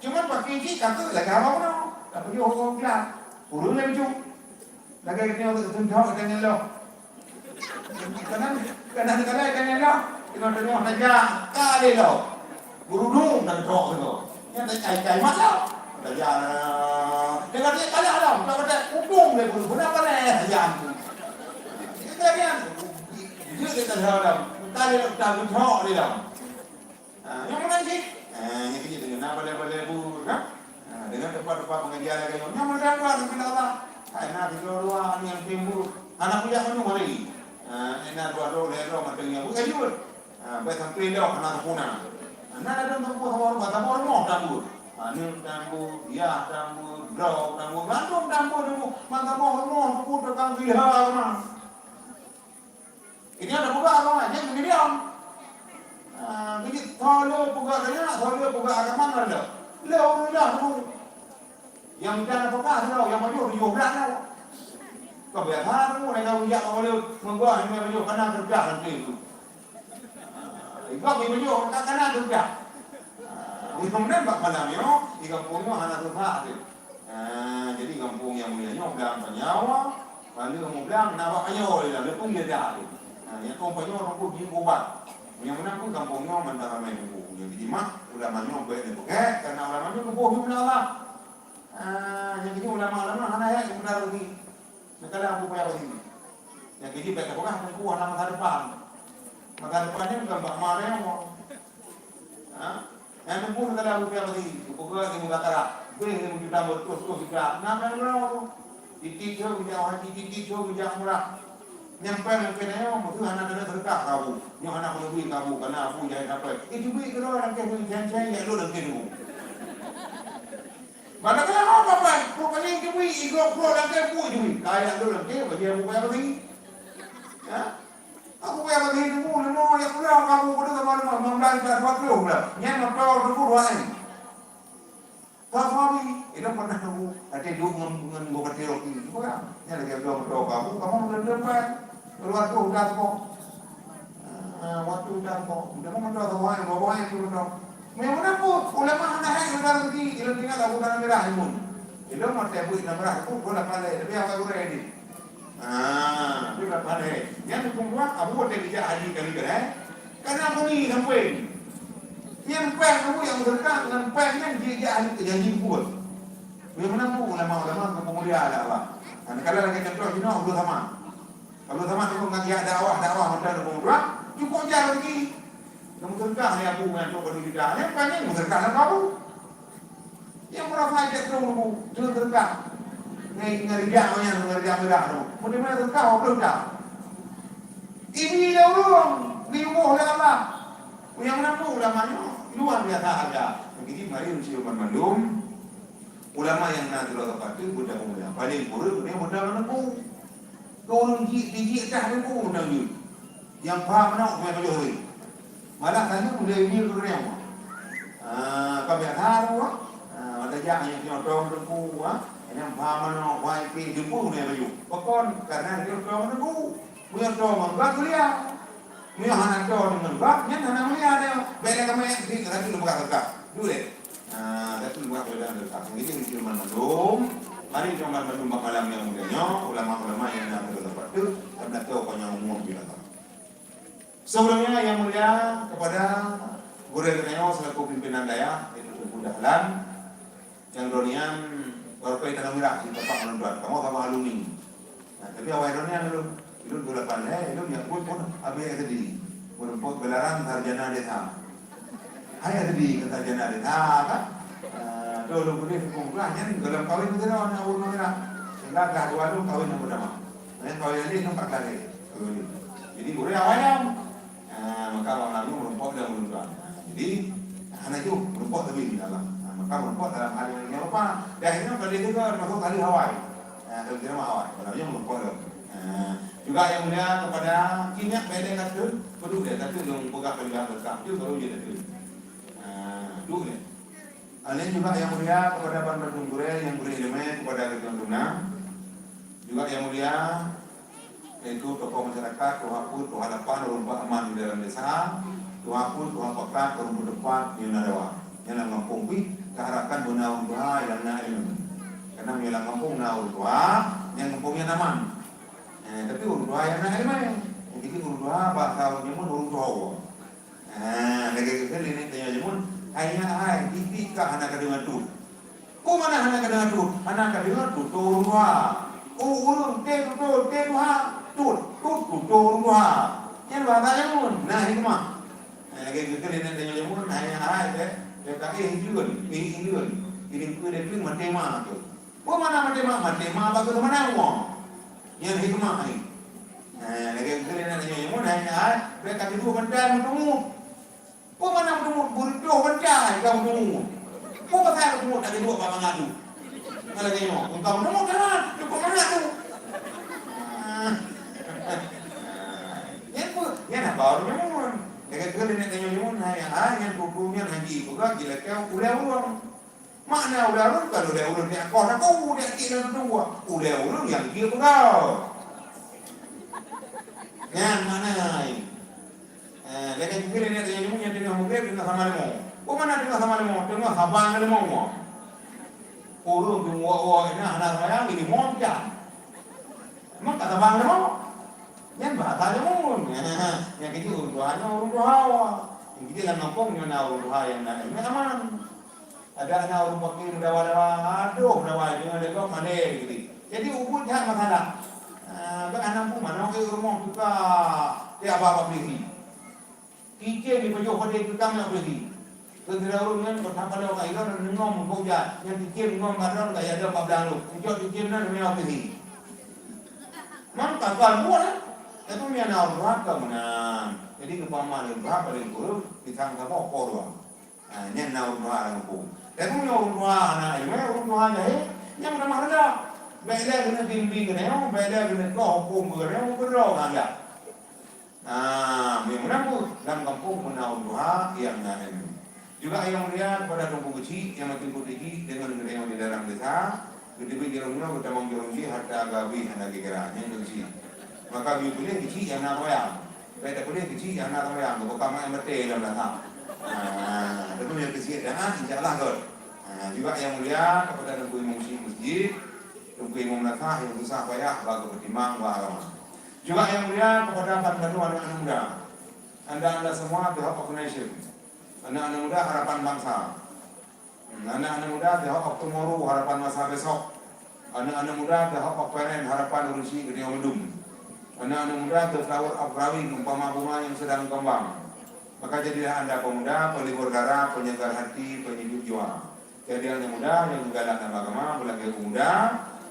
Cuman pakai cik kakak lagée awak uroe. Tak perlu hukum gelap. Ureuëng lain cuk. Lagée nyoe tunjok dengan loh. Kadang, kadang-kadang kan nyoe, tengok-tengok saja, ka lé lo. Berudung dan tok tu. Nya tak cai-cai mat lo. Saja. Tengok dia kalah lo. Tak kata hukum dia pun. Kenapa leh saja? Kita kan. Dia kita salah. Tadi tak betul dia. Ha, nyang meunan cit. Ha, nyang keuneuk deungon na balai-balai bu, kan? Ha, deungon teumpat-teumpat pengajian lagèe nyoe. Nyang meunan dua, keunan Allah. Hai, na sidroe dua nyang timbul. Hana kujak meunyoe hari. Ha, na dua droe, lhèe droe mantong nyang buet. Ha, bèk sampoe lom hana sempurna. Ha, na ladôm teumpat saboh rumoh, saboh rumoh tambul. Ha, aneuk tambul, yah tambul, droe tambul, mandum tambul, tambul. Man saboh rumoh, tambul tukang piha mah. Ini ada peugah agama, jangan diam. Ah, jadi, kalau peugah tanya, kalau peugah agama, mana ada? Lah, orang dah tu. Yang kita nak peugah, tu, yang maju, tujuh belas tu. Kau biasa tu, mereka ujak orang lain, mengubah, yang maju, kena kerja nanti tu. Ah, itu yang maju, tak kena kerja. Ah, untuk mana bak malam, yo, di kampung, yo, hana susah tu. Ah, jadi gampông nyang mulia nyoe blang Panyawa, lalu kamoe blang na bak Panyawa lé lam, leupah lé dah tu. Ah, nyang kong Panyawa rongkot jih ubat. Nyang meunan pun gampông nyoe mantong ramé teungku. Nyang jijimah ulama nyoe bèk neupeugèt, karena ulama nyoe geuboh lé Allah. Ah, nyang jijimah ulama-ulama hana hayat geupeugah lagi. Meukalah Abu Paya Basri. Nyang keujih bèk tapeugah teungku hana masa depan. Masa depan nyan bukan bak ma nyoe. Ha? Nyang teungku meukalah Abu Paya Basri. Geupeugah di muzakara. Bèh lhèe juta, beutôh-tôh juta. Na kan lom. Titik tu geujak haji, titik tu geujak umrah. Nyang pen, nyang pen nyoe, meuteumèe hana keuneuk seudeukah keu Abu. Nyoe hana keuneuk bri keu Abu, karena Abu jai sapai. Eh, jibri keu droe, lam kèh bri, cen-cen, jak lôn lam kèh teungku. Mana kena apa, Pak? Kok paling jui, igob kok dan tepu jui. Kayak tu lah, okey, bagi Abu Bakar ni. Ya? Abu Bakar ni tu, lima yang pulang, kamu pada sama lima, enam belas, dua puluh lah. Nyan motor tu dua ni. Kau suami, itu pernah tu, ada duduk dengan, dengan gua kata roki. Bukan? Nyan lagi ada motor kamu, kamu belum dapat. Keluar tu udah kok. Ah, waktu udah kok. Udah mau motor tu, wahai, wahai, tu motor. Memang apa? Ulama hana hai, ulama rugi. Ilmu tinggal aku tanah merah, ilmu. Ilmu mata buih tanah merah, aku pun dah pandai. Tapi apa gurau ini? Ah, dia dah pandai. Yang hukum dua, Abu Bakar tidak haji kali kan, eh? Karena aku ni sampai. Yang peng aku yang berkah, dengan peng yang dia, dia ahli terjadi pun. Memang apa? Ulama-ulama, pemulia Allah. Dan kalau lagi contoh, you know, ulama. Kalau sama tu ngon jak dakwah, dakwah macam tu pun, cukôp jak lagi. Kamu teuntang ni aku ngon tu padu kita. Ni pandai mu teuntang lam kamu. Yang pernah saya cek tu dulu, tu teuntang. Ngai ngai jak macam ngai jak merah tu. Mungkin mana teuntang, apa teuntang? Ini dah urung, diuboh oleh Allah. Yang mana tu ulamanya luar biasa ada. Jadi mari usia mandum. Ulama yang na keluarga patu budak mulia. Paling kurang dia budak anak Keu ureueng jih, jih tah deungon ureueng jih. Nyang paham meunan, meunan pajoh lé. Malah tanyoe mulai jih keu ureueng. Ah, ka biasa tu, ah. Ah, ada jak nyang nyoe tong teungku, ah. Nyang paham meunan, wai pi deungon meunan pajoh. Pakon, karena dia tong teungku. Meunyoe tong ngon bak kuliah. Meunyoe hana tong ngon bak, nyan hana mulia dia. Bèk lé kamoe di ratu lembaga teuka. Dulé. Ah, Datuk Luwah Badan Teuka. Jadi, di Jerman mandum, mari Jerman mandum bak malam nyang mulia nyoe, ulama-ulama nyang na pada tempat tu, karena tu apa nyang umum binatang. Sebelumnya, yang mulia kepada gurèe geutanyoe selaku pimpinan dayah, yaitu Teungku Dahlan, nyang droeneuh nyan baru pai Tanah Merah, di tempat menonton. Kamoe sama alumni. Nah, tapi awai droeneuh nyan dulu. Lôn dua lapan lhèe, lôn nyang buet pun habéh S D. Meurumpok gelaran sarjana desa. Hai S D keu sarjana desa, kan? Ah, dua lôn kuliah huköm kelas nyan, goh lom kawin meusidroe aneuk ureueng nyoe. Sehingga kelas dua lôn kawin nyang pertama. Nyang kawin lhèe lôn pat kelas lhèe. Jadi, ureueng awai lom. Ah, maka bang lagèe meurumpok lom ureueng tuha. Ah, jadi, hana jeuet meurumpok tapi, insya Allah. Ah, maka meurumpok dalam hal nyang rupa. Dan akhirnya, kalau dia juga termasuk tali hawai. Ah, kalau dia mah hawai. Kalau dia meurumpok lom. Ah, juga yang mulia kepada ingat beda kata, perlu dia kata yang pegang pegang rekam tu baru dia kata. Ah, tu dia. Lain juga yang mulia kepada bandum gurèe nyang bri ileumèe kepada geutanyoe tuna. Juga yang mulia, yaitu tokoh masyarakat, tuha peuet, tuha lapan, ureueng aman di dalam desa, tuha peuet, tuha pakat, ureueng peuet teumpat, nyoe na dawa. Nyan lam gampông pih, taharapkan beuna ureueng tuha nyang na ileumèe. Karena nyoe lam gampông na ureueng tuha, nyang gampông nyan aman. Eh, tapi ureueng tuha nyang na ileumèe. Jadi ureueng tuha, bahasa ureueng jameun ureueng tuha. Ah, lagèe geukheun lé nèk tanyoe jameun, hai nyan hai, tipi kah hana kadeungoe tut. Peue makna hana kadeungoe tut? Hana kadeungoe tutoe ureueng tuha. Oh, ureueng teuh tutoe, teuh tuha, tut, tut tutoe ureueng tuha. Nyan bahasa jameun, na hikmah. Ah, lagèe geukheun lé nèk tanyoe jameun, hai nyan hai, bèk, bèk ka éh hileuen, éh hileuen. Jadi peue deh pih maté ma tu. Peue makna maté ma? Maté ma bak geuh meunan woe. Nyan hikmah nyan. Nah, lagèe geuh nyan nyoe, nyoe hai, hai, bèk ka geudua bantai meuteumut. Peue makna meuteumut? Beureudoh bantai ka meuteumut. Peue pasal meuteumut ka geudua bak mangat tu? Malah nyoe, engkau meuteumut kan? Cukôp mangat tu. Ah. Nyan peue? Nyan haba ureueng nyoe. Lagèe geuh nyan nyoe, nyoe hai, hai, nyan tutoe nyan haji peugah jilakèe ulèe ureueng. Makna ulèe ureueng kon ulèe ureueng nyang koh lakoe, nyang cit lam dua. Ulèe ureueng nyang jeuet peugah. Nyan makna. Eh, lagèe jih lé nèk tanyoe nyang teungoh meugreb, teungoh sama leumo. Peue makna teungoh sama leumo? Teungoh sabang leumo. Ureueng teungoh woe-woe, hana sembahyang, leumo pih. Emang ka sabang leumo? Nyan bahasa jameun. Nyang keuh ureueng tuha nyoe ureueng tuha. Nyang keuh lam gampông nyoe na ureueng tuha nyang na ileumèe aman. Ada na ureueng paké meudawa-dawa, adoh, meudawa deungon lé gob malèe geuh. Jadi, ubit that masalah. Ah, bèk hana peue, manoe ureueng rumoh teuka, tiep ba bak peulisi. Cicém jipajoh padé teuka bak peulisi. Keu sidroe ureueng nyan, keu that padé ka ilôn, neungoh meuko jak. Nyan cicém neungoh bak droeneuh, ka jadong bak blang lôn. Neucok cicém nyan, neumiyueb peulisi. Mang ka ban buet, eh? Tapi meunyo na ureueng ka meunan. Jadi, geupeuaman lé ureueng, paléng kureueng, pisang saboh po dua. Ha, nyan na ureueng tuha lam gampông. Tapi meunyoe ureueng tuha hana ileumèe, ureueng tuha jahé, nyan meutamah reudah. Bèk lé keuneuk bimbing keunoe, bèk lé keuneuk toh hukôm keunoe, keudroe keuhandak. Ha, meunyoe meunan pun, lam gampông meunan ureueng tuha nyang na ileumèe. Juga nyang mulia kepada Teungku Keuchik nyang makin putih deungon geutanyoe di dalam desa, Geuteubiet jurông nyoe, geutamong jurông jih, hareuta gabéh hana geukira, nyan keuchik. Maka geuyue puléh keuchik nyang na keumbayang. Bèk tapuléh keuchik nyang hana keumbayang, geupeugah mak maté lam dasar. Ah, tapi nyang keuchik dah, insya Allah kot. Ah, juga yang mulia kepada Teungku Imum Syik Masjid, Teungku Imum Nasah nyang susah payah bak geupeutimang bak agama. Juga yang mulia kepada ban bandum aneuk-aneuk muda. Anda-anda semua the hope of nation. Aneuk-aneuk muda harapan bangsa. Aneuk-aneuk muda the hope of tomorrow, harapan masa besok. Aneuk-aneuk muda the hope of parent, harapan ureueng syik geutanyoe mandum. Aneuk-aneuk muda the flower of growing, umpama bunga yang sedang kembang. Maka jadilah anda pemuda, pelibur dara, penyegar hati, penyejuk jiwa. Jadi aneuk muda nyang galak lam agama, beulagèe u muda,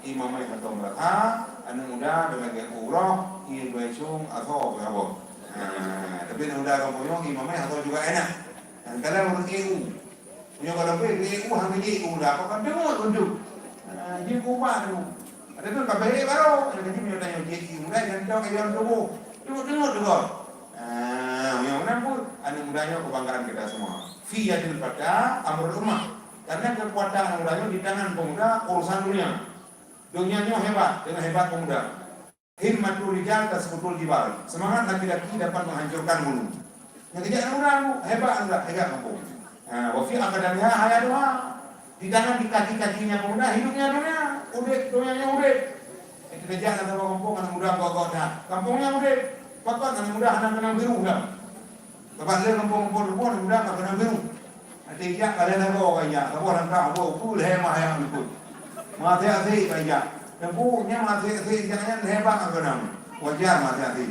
imamai atau meurata, aneuk muda beulagèe u uroe, ie beusung atau beurabong. Ha, tapi aneuk muda gampông nyoe imamai atau juga enak. Dan kalau ureueng E U, Meunyoe kalau beuh, beuh, uh, hana jeuet u muda, pakon deungon unduk. Ah, jeuet keu ubat tu. Ada tu ka beuh baru. Jadi meunyoe tanyoe jeuet u muda, jangan tahu kayon tuboh. Deungon-deungon deungon. Ah, meunyoe meunan pun, aneuk muda nyoe kebanggaan kita semua. Fi yadil fata amrul ummah. Karena kekuatan aneuk muda nyoe di tangan pemuda urusan dunia. Dunia nyoe hebat, dengan hebat pemuda. Himmatur rijal tasqutul jibal. Semangat laki-laki dapat menghancurkan gunung. Nyang keujak ureueng hebat, hebat, hebat gampông. Ha, wa fi aqdamiha hayaduha. Di tangan, di kaki-kakinya pemuda hidupnya dunia. Udép, dunianya udép. Nyang keujak lam gampông aneuk muda gok-gok that. Gampông nyan udép. Pakon aneuk muda hana keunong biru dah. Sabab lé gampông-gampông rumoh muda ka keunong biru. Até jak ka lhèe lagoe ka jak, saboh langkah boh, peue lhèe mah jak likot. Meuasék-asék ka jak. Teungku, nyan meuasék-asék jak nyan lhèe bak ka keunong. Wajar meuhasé-hasé.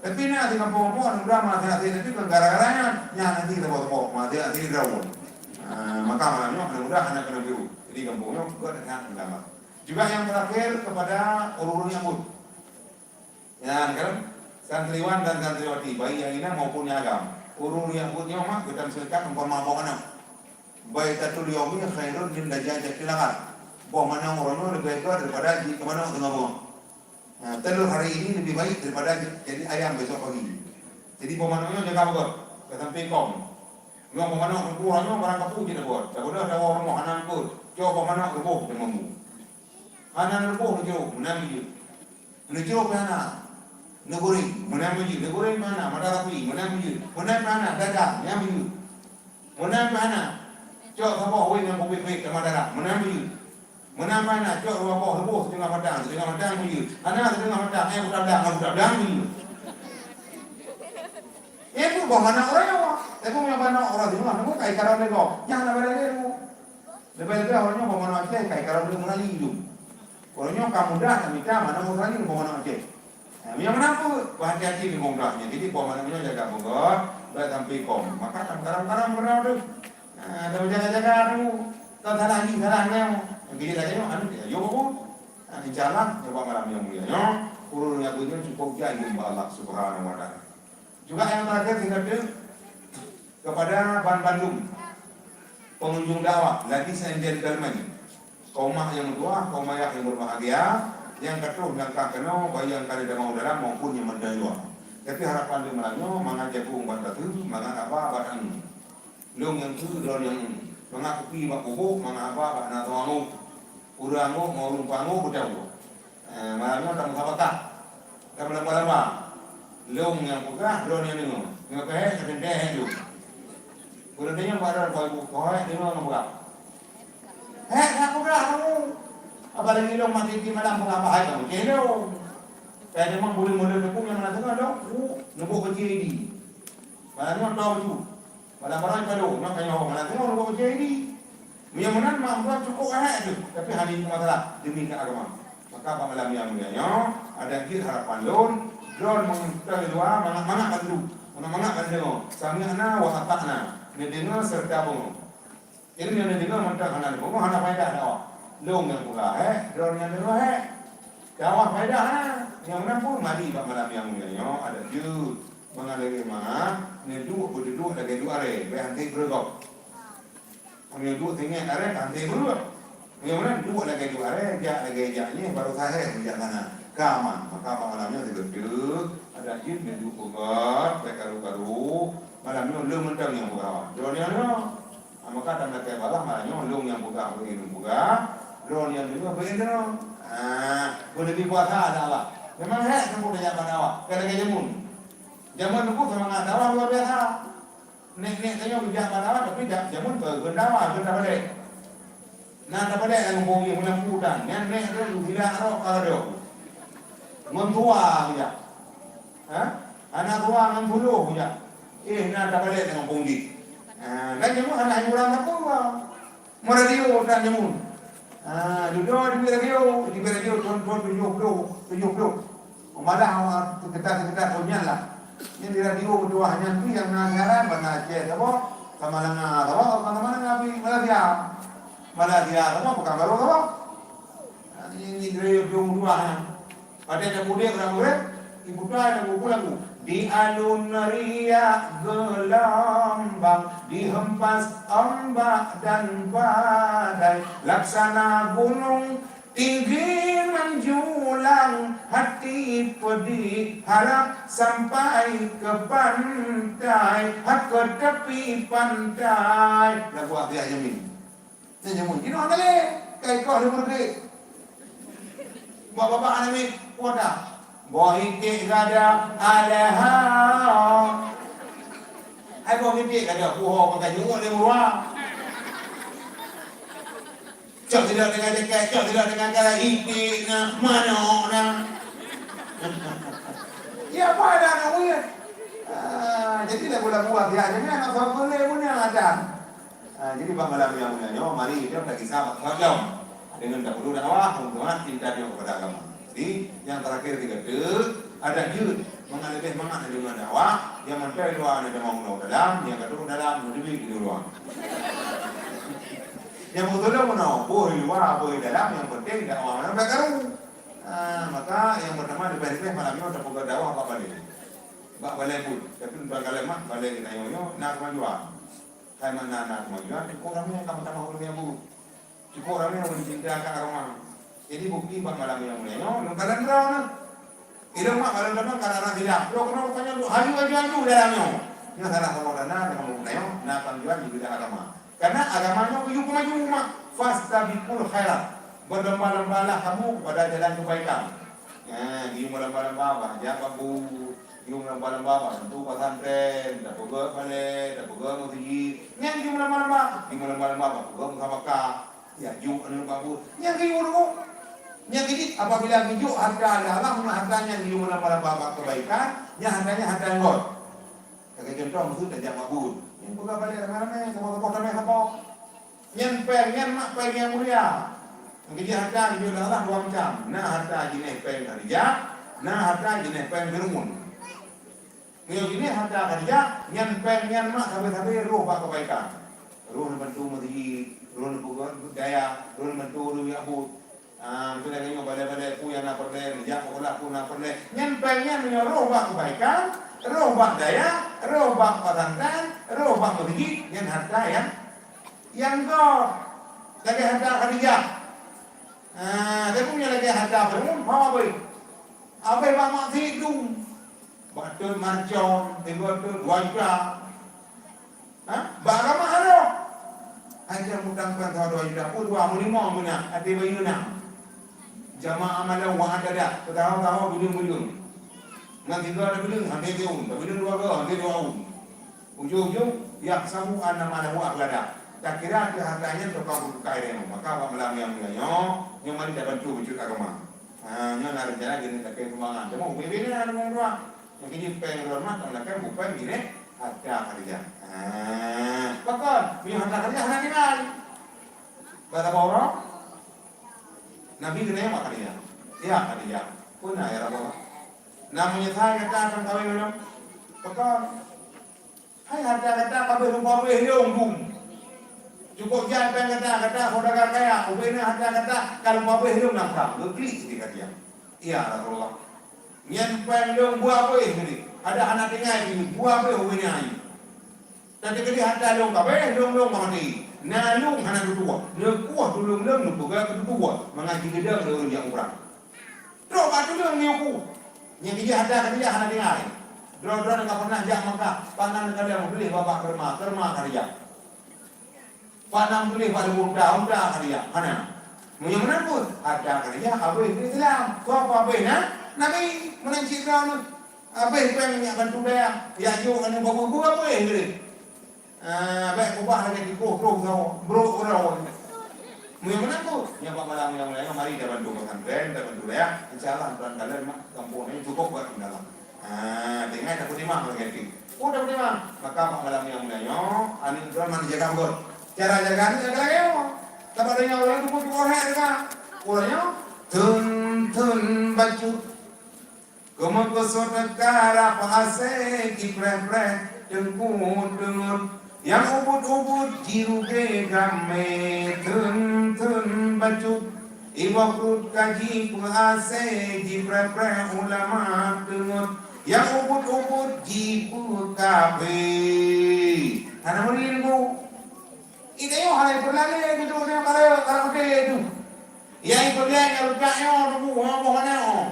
Tapi na di gampông-gampông aneuk muda meuhasé-hasé, tapi kon gara-gara nyan, nyan hana di saboh-saboh meuhasé-hasé droe. Ah, maka malam nyoe aneuk muda hana keuneuk piôh. Jadi gampông nyoe gèt that meutamah. Juga nyang terakhir kepada ureueng-ureueng nyang buet. Nyan kan, santriwan dan santriwati, baik nyang inong maupun nyang agam. Ureueng-ureueng nyang buet nyoe mak geutanyoe seukat umpama boh manok. Baitatul yaumi khairun min dajajatil ahad. Boh manok uroe nyoe leubeh gèt daripada jeuet keu manok teungoh beungoh. Nah, telur hari ini lebih baik daripada j-, jadi ayam besok pagi. Jadi, boh manok nyoe jaga beugèt, ka sampai kông. Nyoe boh manok teungku uroe nyoe barang kapeue jeuet buet. Saboh tawoe rumoh hana eungkôt, cok boh manok reuboh dan mambu. Hana reuboh neujok, meunan jeuet. Neujok pih hana. Neugoreng, meunan jeuet. Neugoreng pih hana, mata rapi, meunan jeuet. Meunan pih hana, dagang, nyan jeuet. Meunan pih hana, cok saboh wéng nyang peubiet-biet teuma darah, meunan jeuet. Meunan pih hana, cok dua boh reuboh siteungoh matang, siteungoh matang jeuet. Hana siteungoh matang, eh, buta blang, buta blang jeuet. Nyan pih boh manok uroe nyoe. Tapi nyang manok uroe singoh, nyoe kai karab lé gob. Nyan hana beda lé, Bu. Leubeh-leubeh uroe nyoe boh manok Aceh kai karab lé Australia tu. Uroe nyoe ka mudah tamita manok Australia boh manok Aceh. Nah, meunyoe meunan pih, beuhati-hati ngon mudah nyan. Jadi, boh manok nyoe jaga beugèt, bèk sampai kông. Maka tam karam-karam beurau tu. Nah, tam jaga-jaga tu. Tam salah ni, salah nyoe. Nyang keu jih lagèe nyoe, anu, ya, yo, Bu. Nah, insya Allah, nyoe bak malam nyang mulia nyoe, ureueng nyang beunyoe cukup jai bak Allah Subhanahu wa Taala. Juga nyang terakhir, singkat tu, kepada ban bandum pengunjung dakwah, ladies and gentlemen, kaum mak nyang meutuah, kaum ayah nyang berbahagia, nyang ka troh nyang ka keunoe, baik nyang ka lheueh tamong u dalam maupun nyang mantong luwa. Tapi harapan lôn malam nyoe, mangat jagung ban tateue, mangat haba ban angoe. Lôn nyang keu droe nyang, mangat kupi bak bubôk, mangat haba bak na soe angoe. Ureueng angoe ngon ureueng peu angoe beutôi. Eh, malam nyoe tamusabakah. Tameulamba-lamba. Lôn nyang peugah, droe nyang deungoe. Nyoe keuhai, ka teuntèe hèk lôn. Ureueng tanyong bak droe, "Koi bu-, koi hèk deungoe ngon peugah." Hèk, hèk peugah kamoe. Apalagi lôn maté di malam peugah bahai kamoe. Ceh lôn. Kaya memang buleuen-buleuen teupeu nyang na teungoh lôn, ku, neubuet keucil di. Malam nyoe tong ju. Malam barang padu, nyoe ka nyoe, malam teunoe nyoe jadi. Meunyoe meunan, mak meutuah cukôp ahai tu, tapi hana jeuet masalah demi keu agama. Maka bak malam nyang mulia nyoe, adak jeuet harapan lôn, droe meunyoe di luwa, mangat-mangat bantu, mangat-mangat bantu. Sami'na wa ata'na, neudeungoe serta beungoh. Jadi, nyoe neudeungoe mantong hana neupeugah, hana faedah dakwah. Lôn nyang peugah, eh, droe nyang deungoe, eh. Dakwah faedah hana. Nyang meunan pun mari bak malam nyang mulia nyoe, adak jeuet. Mangat lagèe mangat, neuduek beududuek lagèe duek arè, bèk han teuh beureugob. Meunyoe duek teungoh arè, han teuh beureugob. Meunyoe meunan duek lagèe duek arè, jak lagèe jak nyoe, baru sahé jak sana. Ka aman. Maka bak malam nyoe sibeutôi, adak jeuet neuduek peugöt, bèk karu-karu. Malam nyoe lôn mantong nyang peugah. Droe nyoe nyoe. Ah, maka dan lakèe balaih malam nyoe lôn nyang peugah, lôn nyang peugah. Droe nyang deungoe, bèk deungoe. Ah, beuneubri kuasa ada Allah. Memang hèk seumpok tajak bak dakwah. Bukan lagèe jameun. Jameun teungku seumangat dakwah luar biasa. Nèk-nèk tanyoe geujak bak dakwah, tapi jak jameun keu dakwah, keu tabalek. Na tabalek lam gampông jih, meunan peue tan. Nyan nèk tu, gila rot ka gadôh. Ngon tuha geujak. Ha? Hana tuha ngon tuloh geujak. Eh, na tabalek lam gampông jih. Ha, dan jameun hana hiburan sapeue. Meuradio tan jameun. Ah, dudoe di radio, di radio thôn-thôn tujoh ploh, tujoh ploh. Malah, ah, sekitar-sekitar thôn nyan lah. Nyan di radio meutuah nyan tu nyang na siaran, bak na Aceh saboh, Samalanga saboh, Samalanga pi Malaysia. Malaysia saboh, Pekanbaru saboh. Ah, nyan di radio meutuah nyan. Padahai dak udép ureueng ureueng, ibu tua dak buku lagu. Di alun riak gelombang, dihempas ombak dan badai, laksana gunung tinggi menjulang, hati pedih harap sampai ke pantai, ha, ke tepi pantai. Lagu Abdul Yamin. Nyan jameun jinoe hana lé, ka ikoh lé meureugrek. Bak babah aneuk miet, peue dah? Boh iték gada, alahai. Hai boh iték gada, puho pakai nyuet lé meurua. Cok sidroe dengan jakét, cok sidroe dengan kala iték na, manok na. Ya, apa ada anak murid? Ah, jadi lagu-lagu Abdul Yamin, anak sampeu lé pun yang ada. Ah, jadi bak malam nyang mulia nyoe, mari kita takisah bak lom. Dengan dahulu dakwah, untuk cinta dia kepada agama. Jadi, yang terakhir tiga tu, Adak jeuet, mangat leubeh mangat na deungon dakwah, nyang mantong luwa na tamong unoe dalam, nyang ka trok dalam na teubiet di luwa. Nyang beutôi meunoe, boh di luwa, boh di dalam, nyang penting dakwah meunan bèk karu. Ah, maka nyang peutama leubeh-leubeh malam nyoe tapeugah dakwah bak balè. Bak balè buet, tapi tuan kalon mak balè geutanyoe nyoe na keumajuan. Hai mana na keumajuan, kok ramè ka meutamah ureueng nyang buet. Cukôp ramè ureueng cinta keu agama. Jadi bukti bak malam nyang mulia nyoe, lôn kalon droeneuh. Ilôn mak kalon droeneuh kana aneuk khilaf. Droe keunoe bukannya lôn haju-haju dalam nyoe. Nyoe salah saboh tanda dalam buku nyoe, na panggilan di bidang agama. Karena agama nyoe geuyue maju mak. Fastabiqul khairat. Berlomba-lombalah kamu kepada jalan kebaikan. Nah, geuyue meulomba-lomba bah, jak bak bu. Yum lam balamba bantu pesantren, tapeugöt balè, tapeugöt meuseujid. Nyan yum lam balamba, yum lam balamba, tapeugöt musabaka. Ya, juk aneuk babu. Nyan geuyue ureueng. Nyan geujik apabila geujok harta lé Allah, meunyoe harta nyan geuyum lam balamba bak keubaikan, nyan harta nyan harta nyang göt. Lagèe contoh, meuseujid tajak mabut. Nyan peugah balè ramè-ramè, saboh-saboh tamè saboh. Nyan péng, nyan mak péng nyang mulia. Nyang keujeuet harta geujok lé Allah dua macam. Na harta jinéh péng Khadijah, na harta jinéh péng Fir'aun. Meunyoe jinéh harta Khadijah, nyan péng nyan mak sabe-sabe roh bak keubaikan. Roh neubantu meuseujid, roh neupeugöt dayah, roh neubantu ureueng jak buet. Ah, beutôi lagèe nyoe, balè-balè peue nyang na peureulèe, jak sikula peue na peureulèe. Nyan péng nyan meunyoe roh bak keubaikan, roh bak dayah, roh bak pesantren, roh bak meuseujid, nyan harta nyang, nyang göt. Lagèe harta Khadijah. Ah, tapi meunyoe lagèe harta Fir'aun, ho abéh. Abéh bak maksiet dum. Bak teuh marcon, tiga teuh dua juta. Ha? Bak ramah Allah. Hai, dia mutang kan tahu dua juta. Oh, dua, meulimong guna. Ada bayu enam. Jamaah malam wah ada dah. Tahu-tahu bidung-bidung. Ngan tiga ada bidung, hampir tiun. Ada bidung dua ke, hampir dua un. Ujung-ujung, yahsabu anna malahu akhlada. Tak kira ke hartanya tukang bukai dia. Maka bak malam yang mulia nyoe, nyoe mari dah bantu wujud agama. Ha, nyoe na rencana gini takkan sumbangan. Cuma ubé-ubé na ada orang dua. Mungkin jih péng lôn mak, tang lakèe bukon jinéh harta Khadijah. Ha, pakon, meunyoe harta Khadijah hana tinggai. Bak saboh uroe, Nabi geutanyong bak Khadijah, "Ya Khadijah, peue na ya Rasulullah? Na meunyeusai gata akan kawin lôn?" Pakon, "Hai harta gata ka abéh lôn pabéh lôn dum. Cukôp jai péng gata, gata saudagar kaya, ubé na harta gata ka lôn pabéh lôn nafkah." Geuklik sideh Khadijah. "Ya Rasulullah, nyan péng lôn beu abéh tadi. Adak hana tinggai keuneuk beu abéh ubé nyan." Teukeudi harta lôn ka abéh, lôn-lôn ka maté. Na lôn hana tutoe. Neukueh tuleueng lôn neupeugah keu tutoe, mangat jigeudong lé ureueng jak umrah. Trok bak tuleueng neukueh. Nyang keujeuet harta Khadijah hana tinggai. Droe-droe nyang ka pernah jak Makkah, pangan neukalon, beuléh babah keurma, keurma Khadijah. Pangan beuléh bak leumo unta, unta Khadijah. Hana. Meunyoe meunan pun, harta Khadijah abéh keu Islam. Soe abéh na? Nabi. Meunan cit droeneuh. Abéh péng jak bantu dayah, jak jok aneuk babu, abéh lé. Ah, bèk ubah lagèe tikus, troh sawo, brok uroe. Meunyoe meunan tu, nyan bak malam nyang laén, mari dah bantu pesantren, dah bantu dayah. Insya Allah, tuan kalon mak gampông nyoe cukôp buat dalam. Ah, tinggai tapeutimang lagèe tu. Oh, tapeutimang. Maka bak malam nyang mulia nyoe, aneuk droe man jaga beugöt. Cara jaga aneuk jaga lagèe nyoe. Sabab donya ureueng tu pun tukoh hèk jaga. Ureueng nyoe, thon-thon bacut. Keumeukeuseut teuka rab asèe jipreh-preh, teungku teungeut. Nyang ubit-ubit jirugé gamé, theun-theun bacut. Iboh pruet ka jipeu asèe jipreh-preh, ulama teungeut. Nyang ubit-ubit jipeu kafé. Hana meurin bu. Ita nyoe hana ipeulalé keu donya barô, barô udép tu. Nyang ipeulalé nyang rusak nyoe tuboh, nyoe boh aneuk nyoe.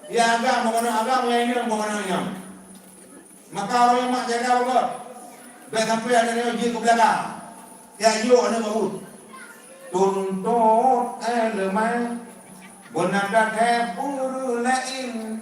Ya agam boh aneuk agam, ya inong boh aneuk inong. Maka ureueng mak jaga beugöt. Bèk sampoe aneuk nyoe jeuet keu beulaga. Ya jok aneuk babu. Tuntot ileumèe, beuna that hai peue laén.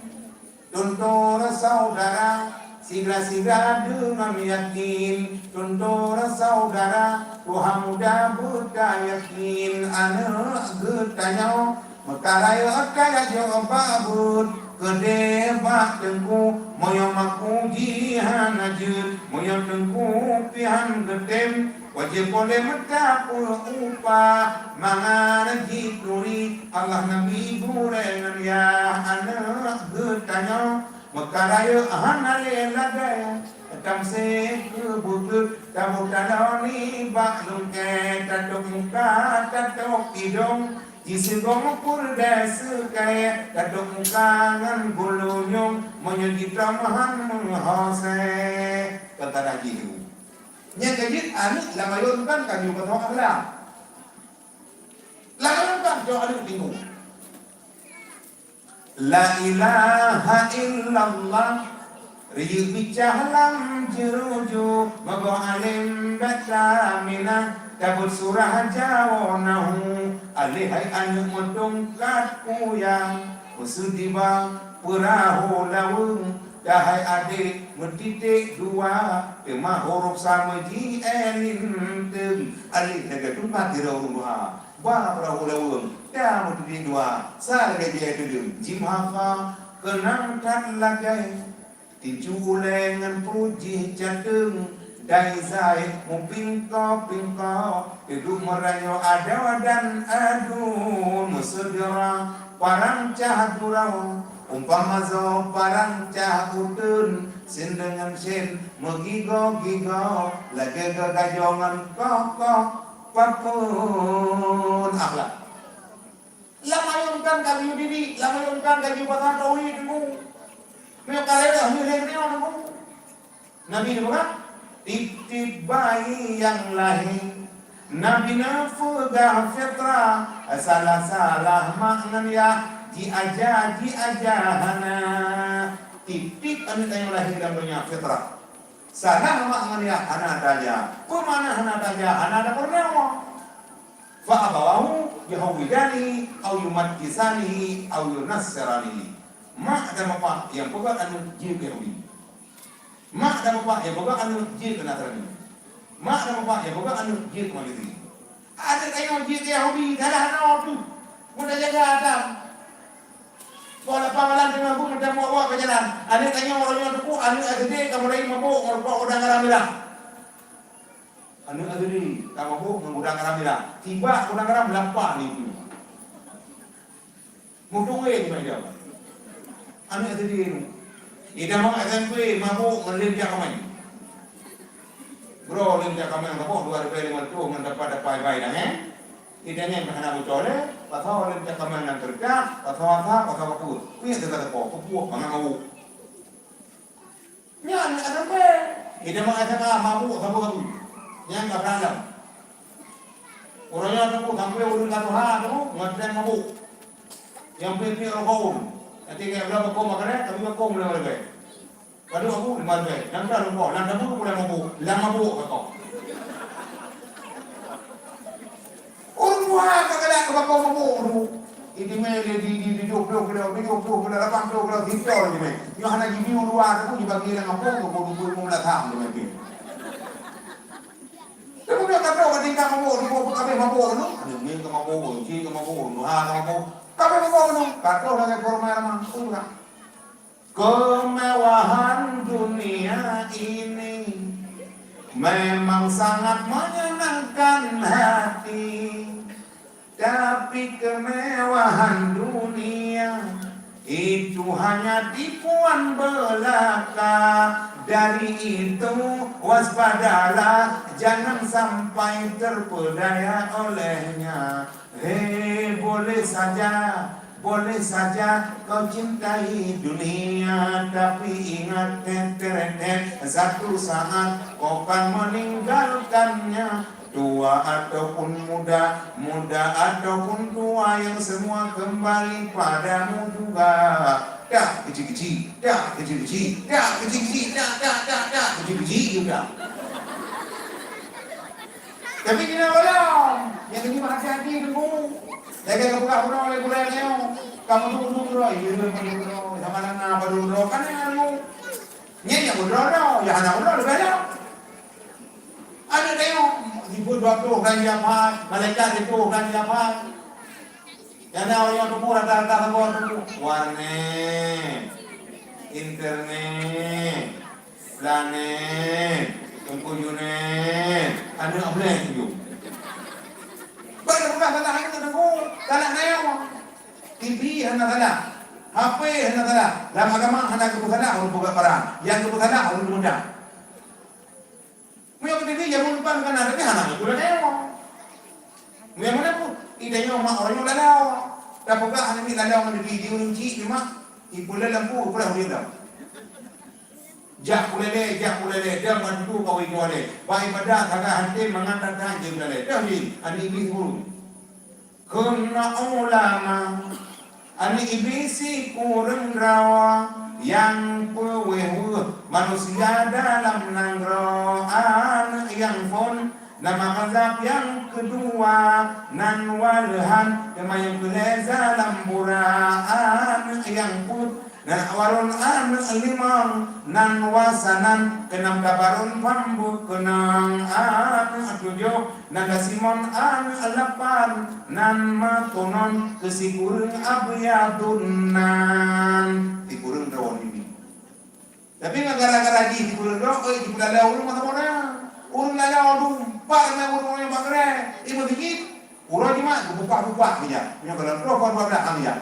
Tuntot syedara, sigra-sigra deungon yakin. Tuntot syedara, tuha muda beutayakin. Aneuk geutanyoe, meuka rayeuk kaya jok bak buet. Keudéh bak teungku, Meunyoe maku jih hana jeuet, meunyoe teungku pih han geutem, wajéb po lé meutapeuupah mangat jituri. Allah Nabi gurée ngon yah aneuk geutanyoe, meuka rayeuk hana lé lagée, tamsé keu beugeuet, taboh taloe nibak lungkée, tatôb muka, tatôb idong, Jiseugong peureudée seukayée, tatôb muka ngon gulunyong, meunyoe jitom han meuhosée. Teuntara jih nyoe. Nyang keujeuet aneuk lam ayôn kan ka geuyue pasoe akhlak. Lam ayôn kan cok aneuk tinggu. La ilaha illallah. Riyeuk bicah lam jeuruju, meugoh além bata mina, tabeuet surah jawoe nahu, alé hai aneuk meutungkat kuyang, meuseudi ba peurahô laweueng, dahai adék meutiték dua, teuma hurôf sama ji e linteung, alé lagée tungkat sidroe ureueng tuha, ba peurahô laweueng, ta meutiték dua, sa lagée ji e tuleueng, jimeuhafa keunong that lagée. Tincu ulée ngon pruet jih cateueng, dai zai mupingko-pingko, teuduek meurayeuk adoe dan aduen meusyedara, parang cah gurau, umpama zoe parang cah uteuen, sien deungon sien meugigoe-gigoe, lagée geugajoe ngon koh-koh, pakon akhlak. Lam ayôn kan ka geuyue didik, lam ayôn kan ka geuyue pasan tauhid teungku. Meunyoe ka lheueh, lheueh nyoe teungku. Nabi geupeugah, tieb-tieb bayi nyang lahé, Nabi neupeugah fitrah, salah-salah mak ngon yah, jiaja, jiaja hana. Tieb-tieb aneuk nyang lahé lam donya fitrah. Salah mak ngon yah hana taja. Peue makna hana taja? Hana tapeurunoe. Fa abawahu yuhawwidanihi aw yumajjisanihi aw yunassiranihi. Mak dan bapak nyang peugah aneuk jeuet keu Yahudi. Mak dan bapak nyang peugah aneuk jeuet keu Nasrani. Mak dan bapak nyang peugah aneuk jeuet keu Majusi. Aneuk tanyoe jeuet keu Yahudi, salah droe teuh. Meujaga agam. Poh lapan malam teungoh beuet meutamong awak bak jalan. Aneuk tanyoe uroe nyoe teungku, aneuk S D ka mulai mabök ngon rukok udang garam mirah. Aneuk S D ka mabök ngon udang garam mirah. Tibak udang garam lapah ni tu. Mutung weh ni macam. Aneuk S D tu. Ida mak S M P mabök ngon lem jak kamai. Bro, lem jak kamai mabök dua ribèe lima reutôh ngon dapat-dapat bai-bai dah, eh? Ida nyan hana bocor lé, pasal lem jak kamai nyan teuredak, pasal asap, pasal baku. Kuyak teuka teuka, kupuak bangat mabök. Nyan aneuk S M P. Ida mak S M A mabök saboh-saboh. Nyan ka beralam. Uroe nyoe teungku sampoe ureueng ka tuha teungku ngon tren mabök. Nyang piep-piep rokok. Nanti kaya udah bakong makan, tapi bakong udah makan. Padum aku lima ribèe. Nyang udah rokok, lam dapur udah mabök, lam mabök bakong. Ureueng tuha ka galak keu bakong mabök tu. Itimé di, di, di tujoh ploh kilo, tujoh ploh kilo, lapan ploh kilo, sitol itimé. Nyoe hana jibi u luwa tu, jibagi lam gampông, dua puluh, dua puluh lima belas ham itimé. Tapi udah kata ka tingkat mabök, dua puluh kabeh mabök tu. Ada ni ka mabök, si ka mabök, tuha ka mabök. Kabeh mabök tu. Kata lagèe korma ramah, tu lah. Kemewahan dunia ini memang sangat menyenangkan hati, tapi kemewahan dunia itu hanya tipuan belaka. Dari itu, waspadalah, jangan sampai terpedaya olehnya. Hei, boleh saja, boleh saja kau cintai dunia, tapi ingat, tet, teret, tet, satu saat kau kan meninggalkannya. Tua ataupun muda, muda ataupun tua, yang semua kembali padamu juga. Dak keuji-keuji, dak keuji-keuji, dak keuji-keuji, dak, dak, dak, dak keuji-keuji juga. Tapi kena gohlom. Nyang keuneuk hati-hati teungku. Lagèe geupeugah uroe lé gurèe nyoe, kamoe tunggu-tunggu droe, iya, iya, padum droe, sama na padum droe, kan nyang anu. Nyan nyang uroe droe, nyang hana uroe leubeh lom. Aneuk tanyoe, jipeuet dua ploh kan jihafai, malaikat jipeuet kan jihafai. Nyang na ureueng nyang teupeu rata-rata sagoe teupeu warnet. Internet, planet, Teungku Junet, aneuk Abdullah tujoh. Bah, dah peugah salah aneuk Teungku, salah nyoe. T V hana salah, H P hana salah. Lam agama hana geupeusalah ureueng peugah barang, nyang geupeusalah ureueng meudang. Meunyoe T V jameun pan ka na, tapi hana geupeusalah nyoe. Meunyoe meunan pun, i tanyoe mak uroe nyoe lalau. Tapeugah aneuk miet lalau ngon T V di ureueng chik di mak, ipeuleueh lampu, ipeuleueh uyueng lam. Jak ulèe, jak ulèe, dam bantu kawé jualé. Bak ibadat sagai hanté mangat that-that jeuet ulèe. Dah jih, aneuk Iblih ureueng. Kheun ulama, aneuk Iblih sikureueng droe nyang peuweueh-weueh manusia dalam nanggroe. Aneuk nyang phôn nama mazhab nyang keudua nan waleuhan, teuma nyang keulhèe dalam burak. Aneuk nyang peuet na Harun, aneuk limong nan Wasanan, keunam Tabarun, pham beukeunong, aneuk tujoh nan Simon, aneuk lapan nan Matunon, keu sikureueng Abyadun nan. Sikureueng droe nibak. Tapi ngon gara-gara jih sikureueng droe, oi, jipeulalai ureueng masa muda. Ureueng lalai ureueng, pat ramé ureueng nyang bak geurée, i meuseujid. Uroe Jumat, geupupah-pupah saja. Meunyoe gohlom troh, dua belas saja.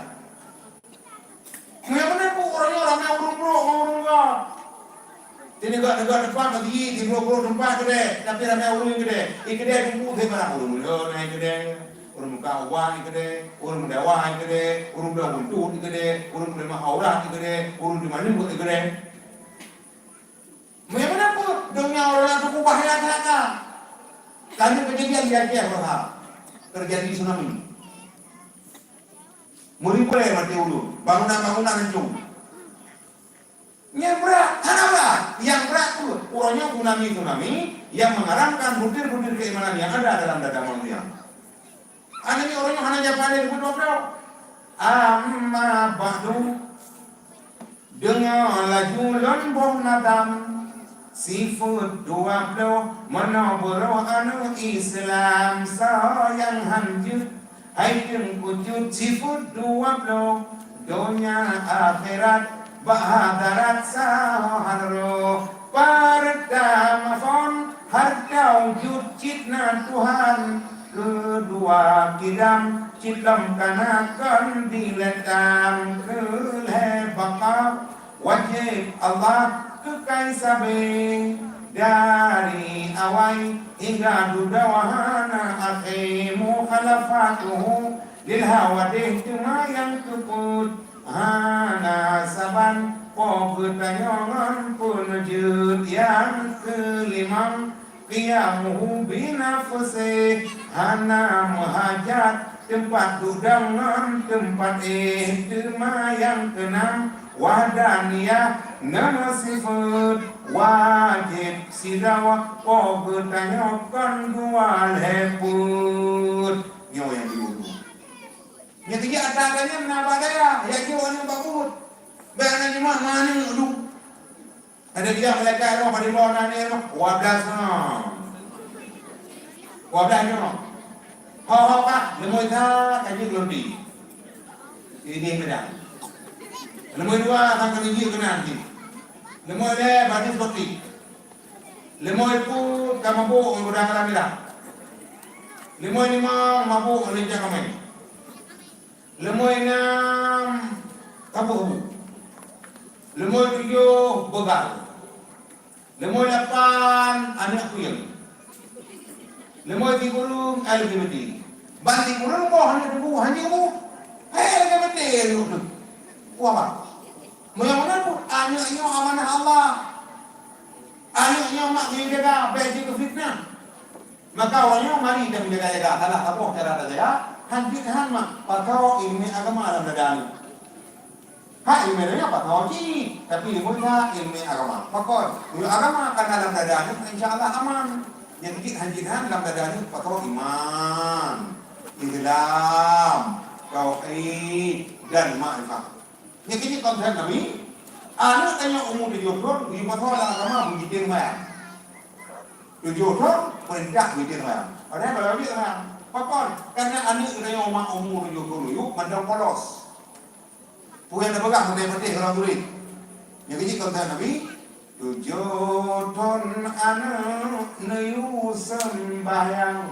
Meunyoe meunan pun uroe nyoe ramé ureueng brok ngon ureueng gét. Di neugok-neugok teumpat meuseujid, di brok-brok teumpat keudè, tapi ramé ureueng keudè. I keudè teungku, hei, barang ureueng meulôn, hei, keudè. Ureueng muka ubat, hei, keudè. Ureueng meudawa, hei, keudè. Ureueng bloe buntut, hei, keudè. Ureueng peuleumah aurat, hei, keudè. Ureueng teuma leumbot, hei, keudè. Meunyoe meunan pun, donya ureueng nyan cukup bahaya that ka. Ka lheueh keujadian di Aceh, Bro, ha. Teujadi tsunami. Meuribèe maté ureueng, bangunan-bangunan hancô. Nyang brat, hana brat. Nyang brat tu, uroe nyoe tsunami-tsunami nyang mengharamkan butir-butir keimanan yang ada dalam dada manusia. Aneuk nyoe uroe nyoe hana japa lé dua ploh. Amma ba'du, deungoe laju lôn boh nadam, sifeuet dua ploh, meunoe beurôh aneuk Islam, soe nyang han jeuet, hai teungku cut, sifeuet dua ploh, donya akhirat, bak hadarat saho han roh. Peurtama phon, hareuta wujud cit na Tuhan, keudua kidam cit lom ka na kon diletan, keulhèe baka wajéb Allah keukai sabé dari awai hingga dudoe hana akhé, mukhalafatuhu lil hawadith teuma nyang keupeuet. Hana saban po geutanyoe ngon peuneujeuet. Nyang keulimong, qiyamuhu binafsih, hana meuhajat teumpat dudoe ngon teumpat éh. Teuma nyang keunam, wahdaniyah, na sifeuet wajéb sidroe po geutanyoe kon dua lhèe peuet. Nyoe nyang diurueng. Nyang keujak ata gata nyan na bak dayah, jak jok aneuk bak buet. Bèk aneuk nyoe mah, mah aneuk lôn. Aneuk jak malaikat nyoe, padum boh na aneuk nyoe, dua belas nyoe. Dua belas nyoe. Ho, ho, Pak, leumoi that ka jeuet lôn pi. Ini beda. Leumoi dua, sang ka jeuet keunan pi. Leumoi lhèe, bani seperti. Leumoi peuet ka mabôk ngon gudang garam mirah. Leumoi limong mabôk ngon lincah kamé. Leumoi nam taboh bu. Leumoi tujoh beugal. Leumoi lapan aneuk kuyeueng. Leumoi sikureueng L G B T. Ban sikureueng boh aneuk teungku hana bu. Hai L G B T aneuk tu. Wah, bah. Meunyoe meunan pun aneuk nyoe amanah Allah. Aneuk nyoe mak geujaga, bèk jeuet keu fitnah. Maka awak nyoe mari dan jaga-jaga, salah saboh cara tajaga, han jeuet han mak pasoe ileumèe agama lam dada aneuk. Hak ileumèe donya pasoe cit, tapi ileumèe donya, ileumèe agama. Pakon? Meunyoe agama ka na lam dada aneuk, insya Allah aman. Nyang jeuet han jeuet han lam dada aneuk pasoe iman, Islam, tauhid, dan makrifat. Nyan keuh konsep Nabi, aneuk tanyoe umu tujoh thon, geupasoe lam agama, beujitém sembahyang. Tujoh thon, peurintah beujitém sembahyang. Padahai kalau jeuet sembahyang. Pakon? Karena aneuk tanyoe umat umu tujoh thon, yôh, mandum polos. Peue nyang tapeugah, meutai patéh ureueng turi. Nyang keujieb konsep Nabi, tujoh thon aneuk neuyue seumbahyang.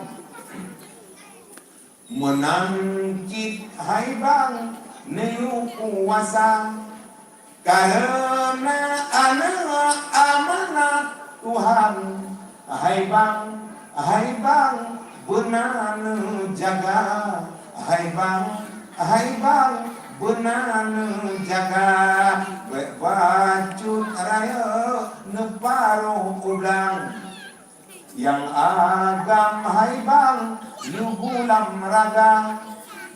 Meunan cit hai bang neuyue puasa, kareuna aneuk amanat Tuhan. Hai bang, hai bang, beuna neujaga. Hai bang, hai bang, beuna neujaga. Bék bacut rayeuk neuparoh u blang. Nyang agam hai bang, yue gulam raga.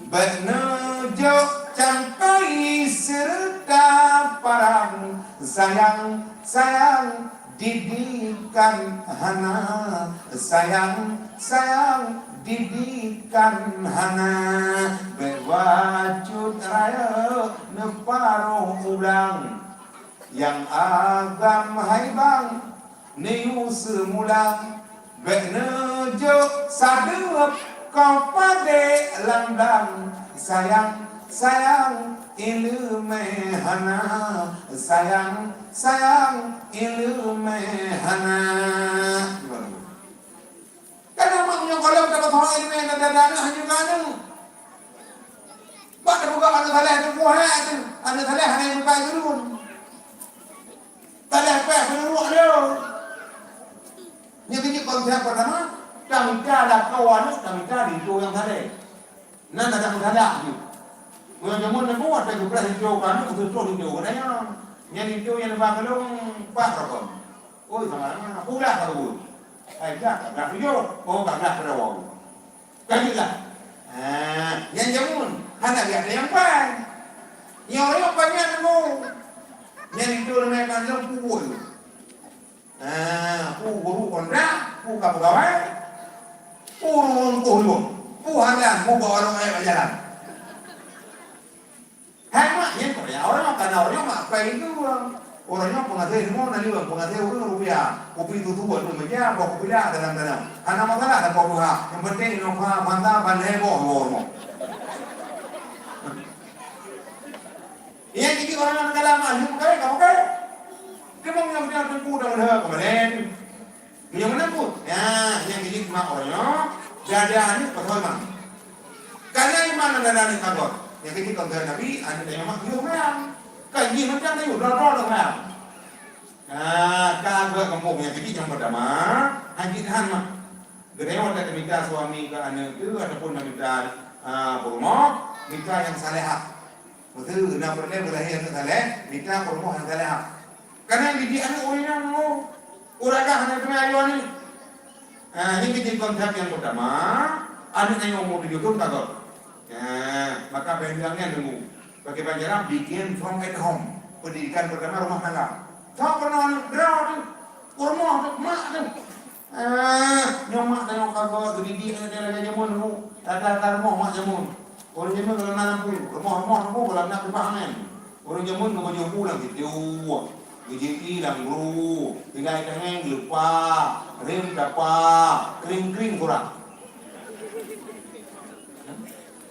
Bék neujok cangkai seureuta parang. Sayang, sayang, didikan hana. Sayang, sayang, didikan hana. Bék bacut rayeuk neuparoh u blang. Nyang agam hai bang, neuyue seumula. Bék neujok sadeueb koh padé lam blang. Sayang, sayang, ileumé hana. Sayang, sayang, ileumé hana. Kadang mak meunyoe gohlom tapeuteuhôi ileumé dan dada aneuk hana juga aneuk. Bak tapeugah aneuk saleh teuh puhak teuh, aneuk saleh hana bukai gurun. Saleh péh peuruek lé. Nyan keuh konsep pertama, tamita lakoe aneuk, tamita linto nyang saleh. Nan adak meusalah jih. Meunyoe jameun leumo watèe geupreh linto keu aneuk, geututoh linto keu nyan. Nyan linto nyang neuba keu lôn pat rokon. Oi, sama-sama. Pula ka lôn. Hai, dah, ka blah tujoh. Oh, ka blah keudroe. Ka jeuet lah. Ha, nyan jameun. Hana lé nyang pai. Nyoe, nyoe pai nyan leumo. Nyan linto leumah kan lôn pukul. Ah, peue guru kontrak, peue ka peugawai, peue ureueng tueng lôn, peue halan, peue bak warong ayat bak jalan. Hai mak, nyan payah ureueng, kana ureueng mak pai itu. Ureueng nyoe peungaséh ilmu na leueng, peungaséh ureueng rupiah, kupi tutu buat meja, boh kupi dah dalam tanah. Hana masalah dapat dua. Yang penting inoe pha mantap ban heboh dua rumah. Nyang jijak ureueng dalam ahli bukai, kamu kai. Cuma nyang dia teungku dah dah kemarin. Nyang mana pun? Ya, nyang jijak mak ureueng nyoe, dada aneuk pasal mang. Karena iman dada aneuk kagok. Nyang keujieb konsep Nabi, aneuk tanyong mak yue mayang. Kan jih macam tu, dua-dua dah mayang. Nah, ka buat kampung nyang keujieb nyang pertama, haji tahan mak. Geutanyoe watèe tamita suami keu aneuk teuh ataupun tamita, ah, peurumoh, mita nyang salehah. Beutôi, na peureulèe beulahé aneuk saleh, mita peurumoh nyang salehah. Karena didik aneuk ureueng inong, ureueng agam hana teuma ayoe aneuk. Ah, nyan keuh konsep nyang pertama, aneuk nyang umu tujoh thon ka gob. Ah, maka bèk lheueh nyan teungku. Pakai banjaran begin from at home. Pendidikan pertama rumah tangga. Tho peurunoh aneuk droe teuh. Peurumoh teuh, mak teuh. Ah, nyoe mak tanyong ka gob, geudidik aneuk lagèe jameun dulu. Tata-tata rumoh mak jameun. Ureueng jameun kalau na lampu, rumoh-rumoh lampu kalau na kipas angèn. Ureueng jameun geupajoh bu lam situ. Geujeuet ié lam gru, tinggai tangieng geulupa, rem tapa, kring-kring kurang.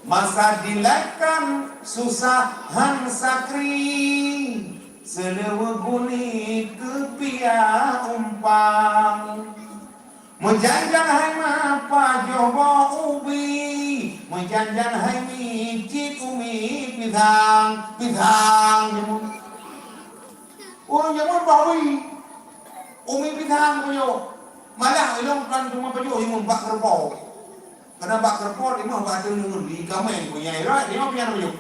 Masa dilaikan susah han sakri, seuleuweue guni keu piah umpang. Meujan-jan hai ma pajoh boh ubi, meujan-jan hai mi cit umi pisang, pisang jameun. Ureueng jameun bah ui, umi pisang pajoh. Malah ilôn kan teuma pajoh imeum bak keureupo. Karena bak keureupo imeum bak ateueh neuen di kaméng punya ira, imeum pian pajoh.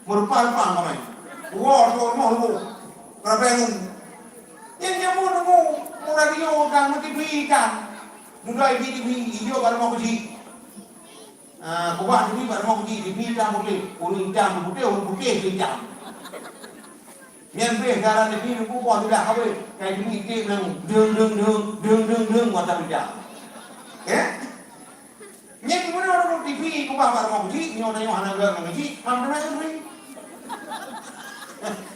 Meurupa-rupa kaméng. Uwoe rumoh lubôh. Keureupo ngon. Nyang jameun nemu, mu radio kan, mu T V kan. Dudoe di T V, ijok bak rumoh keuchik. Ah, kubah T V bak rumoh keuchik, T V itam putéh. Ureueng itam putéh, ureueng putéh itam. Nyan pih cara T V nunggu boh sudah habéh. Kai T V iték nang deung, deung, deung, deung, deung, deung, mata pijak. Eh? Nyan gimana orang T V kubah bak rumoh keuchik, nyoe tanyoe hana geuh ngon keuchik, hana geuh ngon keuchik.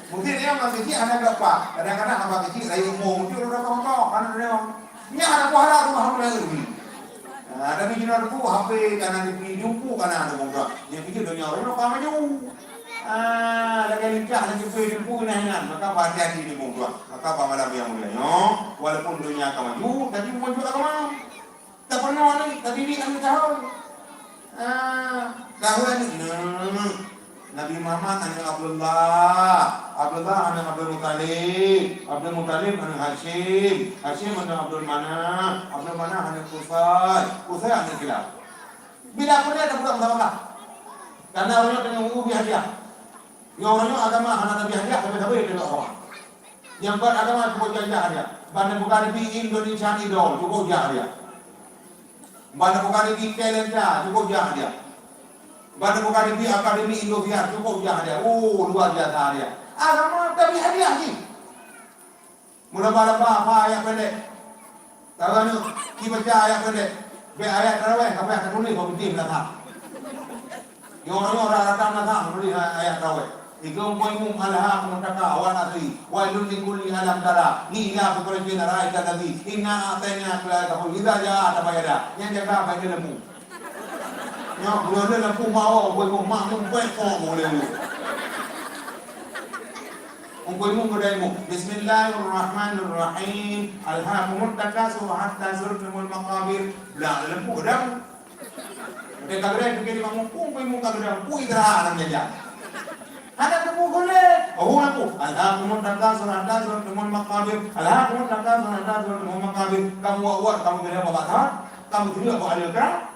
Mungkin dia ngon keuchik hana geuh apa. Kadang-kadang haba keuchik rayu umur, mungkin udah tonton, hana dia. Nyan hana kuah hara rumah hana geuh. Nah, tapi jinoe tu H P kana T V, jumpu kana ada muka. Nyan keuchik donya orang nak maju. Ah, lagèe lincah lagèe pui teumpu keunan inan, maka beu hati-hati di bumoe tuan. Maka bak malam nyang mulia nyoe, walaupun donya ka maju, tapi maju agama. Tak pernah lagi, tapi di anu tahun. Ah, tahun ni, hmm, Nabi Muhammad aneuk Abdullah, Abdullah aneuk Abdul Muttalib, Abdul Muttalib aneuk Hashim, Hashim aneuk Abdul Manaf, Abdul Manaf aneuk Qusay, Qusay aneuk Kilab. Bila pun dia tak pernah. Karena orang tengah mengubi hadiah. Nyoe, nyoe agama hana tabi hadiah, tapi tabi tengok orang. Nyang buat agama cukup jajah dia. Banda bukan di Indonesia Idol, cukup jah dia. Banda bukan di Talenta, cukup jah dia. Banda bukan di Akademi Indosiar, cukup jah dia. Oh, luar biasa dia. Agama tabi hadiah ni. Mula bala ba apa ayat pendek. Tahu anu, ki baca ayat pendek. Be ayat tarawih, apa yang tertulis, bak putih belakang. Nyoe-nyoe rata-rata masa menulis ayat raweh. Ikum poimum alha mutaka awal asri. Wailun likulli alam tara. Ni ila fi Quraisyin ra'aitan nabi. Inna a'taina kula kahul. Idza jaa tabayada. Nyang jaga baik dalam mu. Nyoe, nyoe dalam mu mau poimum makmum pek kok boleh mu. Poimum boleh mu. Bismillahirrahmanirrahim. Alhaakumut takasur hatta zurtumul maqabir. Belah dalam mu gedang. Maka ka beureh pike limong muphom, bui muka beudang, bui teura lam jajan. Hana teupeu gule. Oh, aku. Alhaakumut takasur hatta zurtumul maqabir. Alhaakumut takasur hatta zurtumul maqabir. Kamu wak-wak, kamu kena bawa batat, kamu tidak bawa aleuka.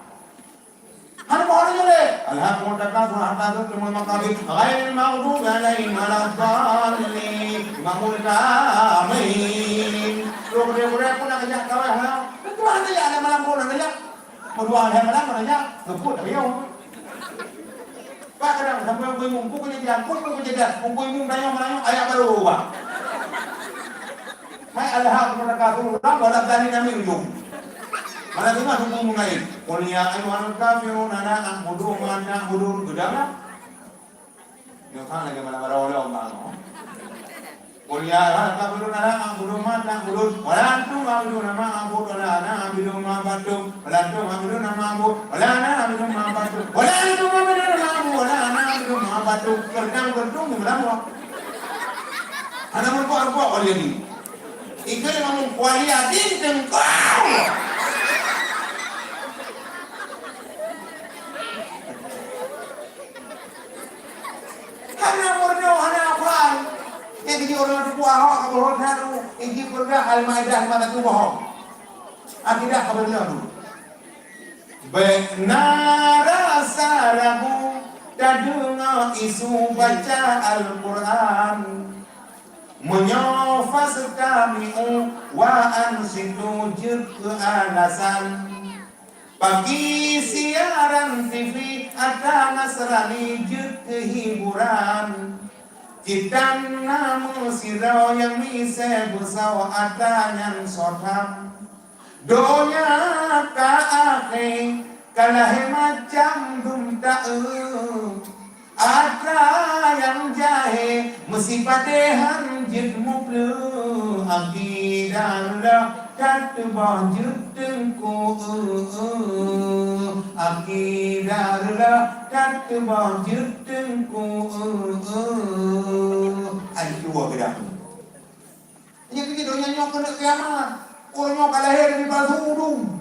Hana bawa aleuka le. Alhaakumut takasur hatta zurtumul maqabir. Ghairil maghdubi alaihim waladdallin. Imamul Kamil. Lu gule-gule pun nak kejak kawah, ha? Tentu hana jak, ada malam pun hana jak. Meudua lhèe malam meunanya, geupeuet abiong. Pak kadang sampai Ungku Imum, Ungku Imum kejadian, Ungku Imum, Ungku Imum tanyong-tanyong, ayat baru ubah. Mai alhaakumut takasur, urang baru tadi nami ujong. Malah dengar Ungku Imum lain. Qul ya ayyuhal kafirun la a'budu ma ta'budun. Beudang lah. Nyoe ka lagèe meunan baroe lom bang. Qul ya ayyuhal kafirun la a'budu ma ta'budun, wa la antum 'abiduna ma a'budu, wa la ana 'abidun ma 'abadtum, wa la antum 'abiduna ma a'budu, wa la ana 'abidun ma 'abadtum, wa la antum 'abiduna ma a'budu, wa la ana 'abidun ma 'abadtum. Keudang-keudong di meulawa. Hana meurumpok-rumpok oleh ni. Ikeu limong kuali adin teungkong. Hana meurunoe, hana hafal. Nyang keuji ureueng tuku Ahok ka bohong that, iji peugah Al-Maidah lima satu bohong. Akidah ka beureunoe dulu. Bék na rasa ragu tadeungoe isu baca Al-Qur'an. Meunyoe fastami'u wa ansitu jeuet keu alasan. Bagi siaran T V atra Nasrani jeuet keu hiburan. Kitab na meusidroe nyang miseue beusoe atra nyan soe tham. Donya ka akhé, ka lahé macam dum taeu. Atra nyang jahé meusipadé han jeuet mupeue, akidah reuloh that teuboh jeuet teungku, akidah reuloh that teuboh jeuet teungku. Ai dua geudah. Nyan keuh donya nyoe keuneuk kiamat. Ureueng nyoe ka lahé nabi palsu dum.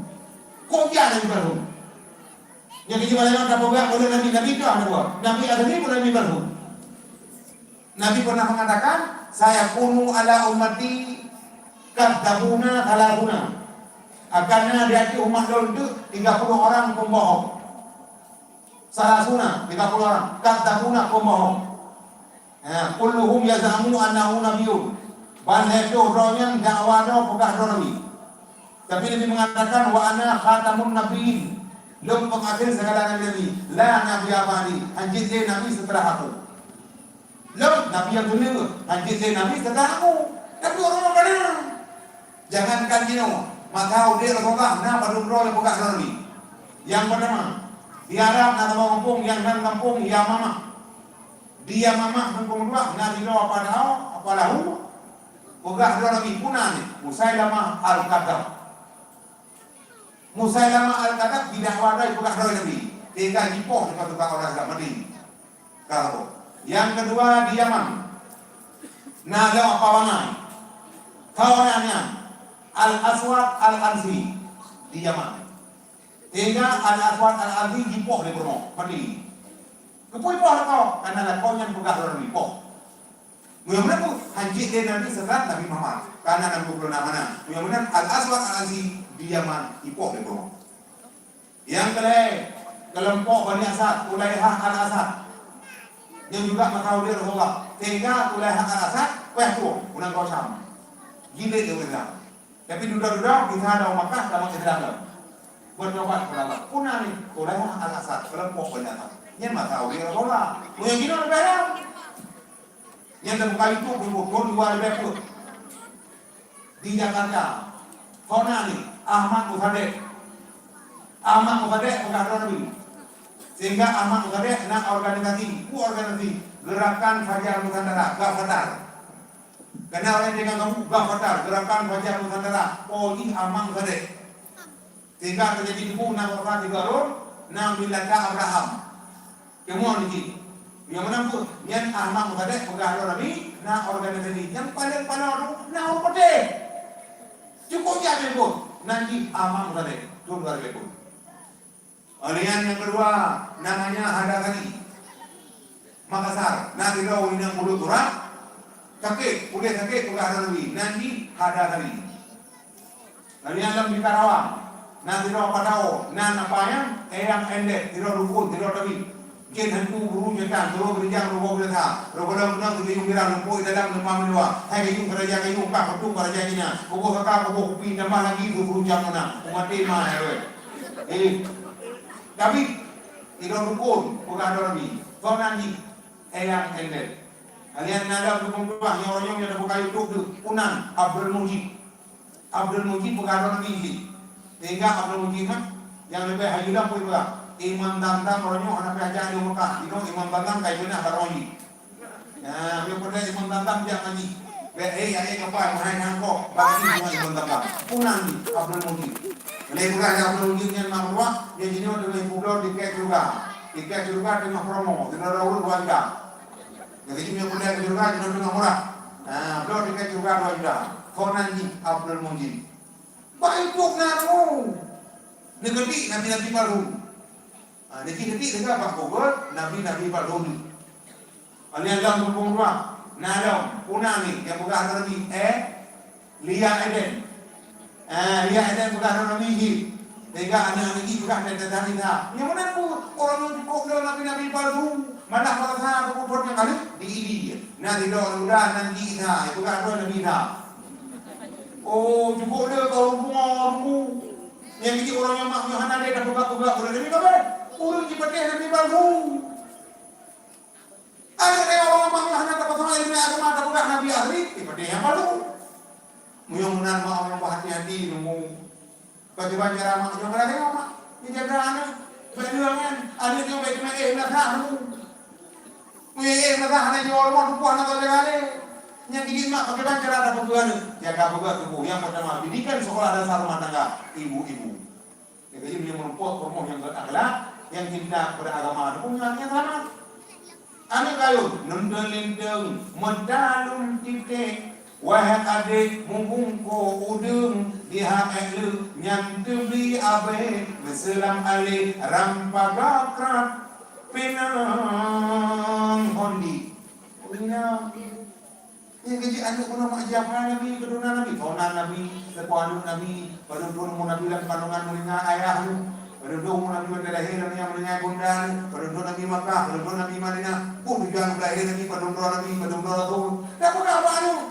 Kok jak nabi palsu? Nyan keuh malam nyoe tapeugah oleh nabi, nabi ka hana buah. Nabi asli pun nabi palsu. Nabi pernah mengatakan, "Sayakunu ala ummati kadzabuna thalathuna." Akan na di ateueh umat lôn teuk tiga puluh orang pembohong. Thalathuna, tiga puluh orang, kadzabuna, pembohong. Ha, kulluhum yaz'amu annahu nabiyyun. Ban lhèe ploh droe nyan dakwa droe peugah droe nabi. Tapi Nabi mengatakan, "Wa ana khatamun nabiyyin." Lôn pengakhir segala nabi-nabi. La nabiyya ba'di. Han jeuet lé nabi setelah aku. Lôn nabi nyang keuneuk, han jeuet lé nabi setelah aku. Tapi ureueng ka na. Jangankan jinoe, masa udép Rasulullah na padum droe nyang peugah droe nabi. Nyang peutama, di Arab na saboh gampông nyang nan gampông Yamamah. Di Yamamah gampông dua na sidroe apa Lahu, apa Lahu, peugah droe nabi puna ni, Musailamah Al-Kadzab. Musailamah Al-Kadzab jidakwa droe peugah droe nabi, sehingga jipoh dipat tukang orang agam mati. Ka saboh. Nyang keudua di Yaman, na lom apa bangai. Kawan nyan, Al-Aswad Al-Ansi di Yaman. Sehingga Al-Aswad Al-Ansi jipoh lé burunoe, mati. Keupeue jipoh lakoe? Karena lakoe nyan peugah droe Nabi, poh. Meunyoe meunan, hanjeuet lé Nabi seutôt Nabi Muhammad. Karena Nabi peureuleueh na mana. Meunyoe meunan, Al-Aswad Al-Ansi di Yaman jipoh lé burunoe. Nyang keulhèe, keulompok Bani Asad, Ulaiha Al-Asad. Nyan juga masa udép Rasulullah. Sehingga Ulaiha Al-Asad, wéh tueng, u nanggroe Syam. Jilid lé ureueng Islam. Tapi dudoe-dudoe, bisa lam Makkah, lam Islam. Bertobat kepada Allah. Puna ni, Ulaiha Al-Asad, keulompok Bani Asad. Nyan masa udép Rasulullah. Meunyoe jinoe leubeh lom. Nyang teubuka YouTube, thôn dua leubeh peuet. Di Jakarta. Hona ni, Ahmad Muzadek. Ahmad Muzadek peugah droe Nabi. Sehingga Ahmad Muzadek na organisasi, peue organisasi, Gerakan Fajar Nusantara, GAFATAR. Kana ureueng teuka kamu, GAFATAR, Gerakan Fajar Nusantara, po jih Ahmad Muzadek. Sehingga teujadi teupeu na bangsa sigoe rhot, na Millata Abraham. Teuma di jih. Nyang meunan pun, nyan Ahmad Muzadek peugah droe Nabi, na organisasi nyang paleng paloe na ureueng putéh. Cukup jak teupeu, nan jih Ahmad Muzadek, thôn dua ribu. Aliran nyang keudua, namanya Hada Kali. Makassar, na sidroe inong buleuen urat, sakét, puléh sakét peugah droe Nabi, nan jih Hada Kali. Aliran lom di Karawang, na sidroe Padawan, nan apa nyan, Eyang Endet, sidroe dukon, sidroe tabib. Jén hantu, buru, syetan, sidroe beurijang, sidroe beuleusa, sidroe golom keunong, sidroe yuem girang, lumpoi dalam, leumah meuluwa, hai gayueng ka raja gayueng, ka keutung ka raja Cina, kuboh saka, kuboh kupi, tambah lagi, sidroe beurijang meunan, umat tema, hai weh. Eh, tabib, sidroe dukon, peugah droe Nabi, soe nan jih? Eyang Endet. Kalian na dong dukong tuah, nyoe uroe nyoe nyang teubuka YouTube tu, Unan Abdul Mujib. Abdul Mujib peugah droe Nabi jih. Sehingga Abdul Mujib nyan, nyang leubeh hayeue lam peue peugah. Imam Zamzam uroe nyoe hana payah jak di Mekah. Inoe Imam Zamzam ka ipeunah barô jih. Nah, meunyoe peugah Imam Zamzam jak ngaji. Bèk, eh, ya, eh, kapa, meuhai nangkok. Bagi semua Imam Zamzam. Unan Abdul Mujib. Lé peugah lé Abdul Mujib nyan mak ruah, nyan jinoe teungoh jipubloe tiket syeuruga. Tiket syeuruga teungoh promo, sidroe ureueng dua juta. Nyang keuji meunyoe peugah syeuruga, jinoe teungoh murah. Ha, bloe tiket syeuruga dua juta. Soe nan jih? Abdul Mujib. Bak YouTube na rumoh. Neukeudéh nabi-nabi palsu. Ha, neukeudéh teuga bak Google, nabi-nabi palsu. Aliran lom geupeurunoe, na lom, peue nan ni, nyang peugah droe Nabi, eh, Lia Eden. Eh, Lia Eden peugah droe Nabi jih. Sehingga aneuk-aneuk jih peugah Nabi Isa. Nyang meunan pun, ureueng nyang cukup lé nabi-nabi palsu, malah meurasa beutôi nyang kali, di-idi. Na sidroe aneuk muda nan jih Isa, peugah droe Nabi Isa. Oh, cukup lé kau rumoh, rumoh. Nyang jih ureueng nyang mak nyoe hana lé tapeugah-peugah ureueng Nabi kabeh. Ureueng jipatéh nabi palsu. Aneuk teuh ureueng mak nyoe hana tapeusamai ileumèe agama, tapeugah nabi asli, eh, padahai nyang palsu. Meunyoe meunan mak nyoe beuhati-hati, nunggu. Bagaimana cara mak nyoe, bagaimana mak? Menjaga aneuk. Bèk leueng nyan, aneuk nyoe bèk teumèe éh meunasah, nunggu. Meunyoe éh meunasah, hana jiwoe rumoh, tuboh hana teujaga lé. Nyan jih mak, bagaimana cara tapeugah aneuk? Jaga peugah tuboh. Nyang peurtama, didikan sekolah dasar rumah tangga, ibu-ibu. Nyang keujeuet, meunyoe meurumpok rumoh nyang beurakhlak, nyang cinta keupada agama, rumoh nyang selamat. Aneuk kayôn, neuntôn linteung, meutaleueng titék, wahé adék, mubungkôh udeueng, di ha ék leuek, nyan teubri abée, meuseulam alé, ram paga krat, pinang hondi. Pinang. Nyang keujeuet aneuk bunoe mak jiapha Nabi, keuduna Nabi, tonan Nabi, seupôt aneuk Nabi, padum thôn umu Nabi lam kandungan meuninggai ayah nyoe, padum thôn umu Nabi watèe lahé lam nyan meuninggai bunda nyoe, padum thôn Nabi Makkah, padum thôn Nabi Madinah, boh tujuan lahé Nabi, padum droe Nabi, padum droe Rasul. Dak peugah bak aneuk.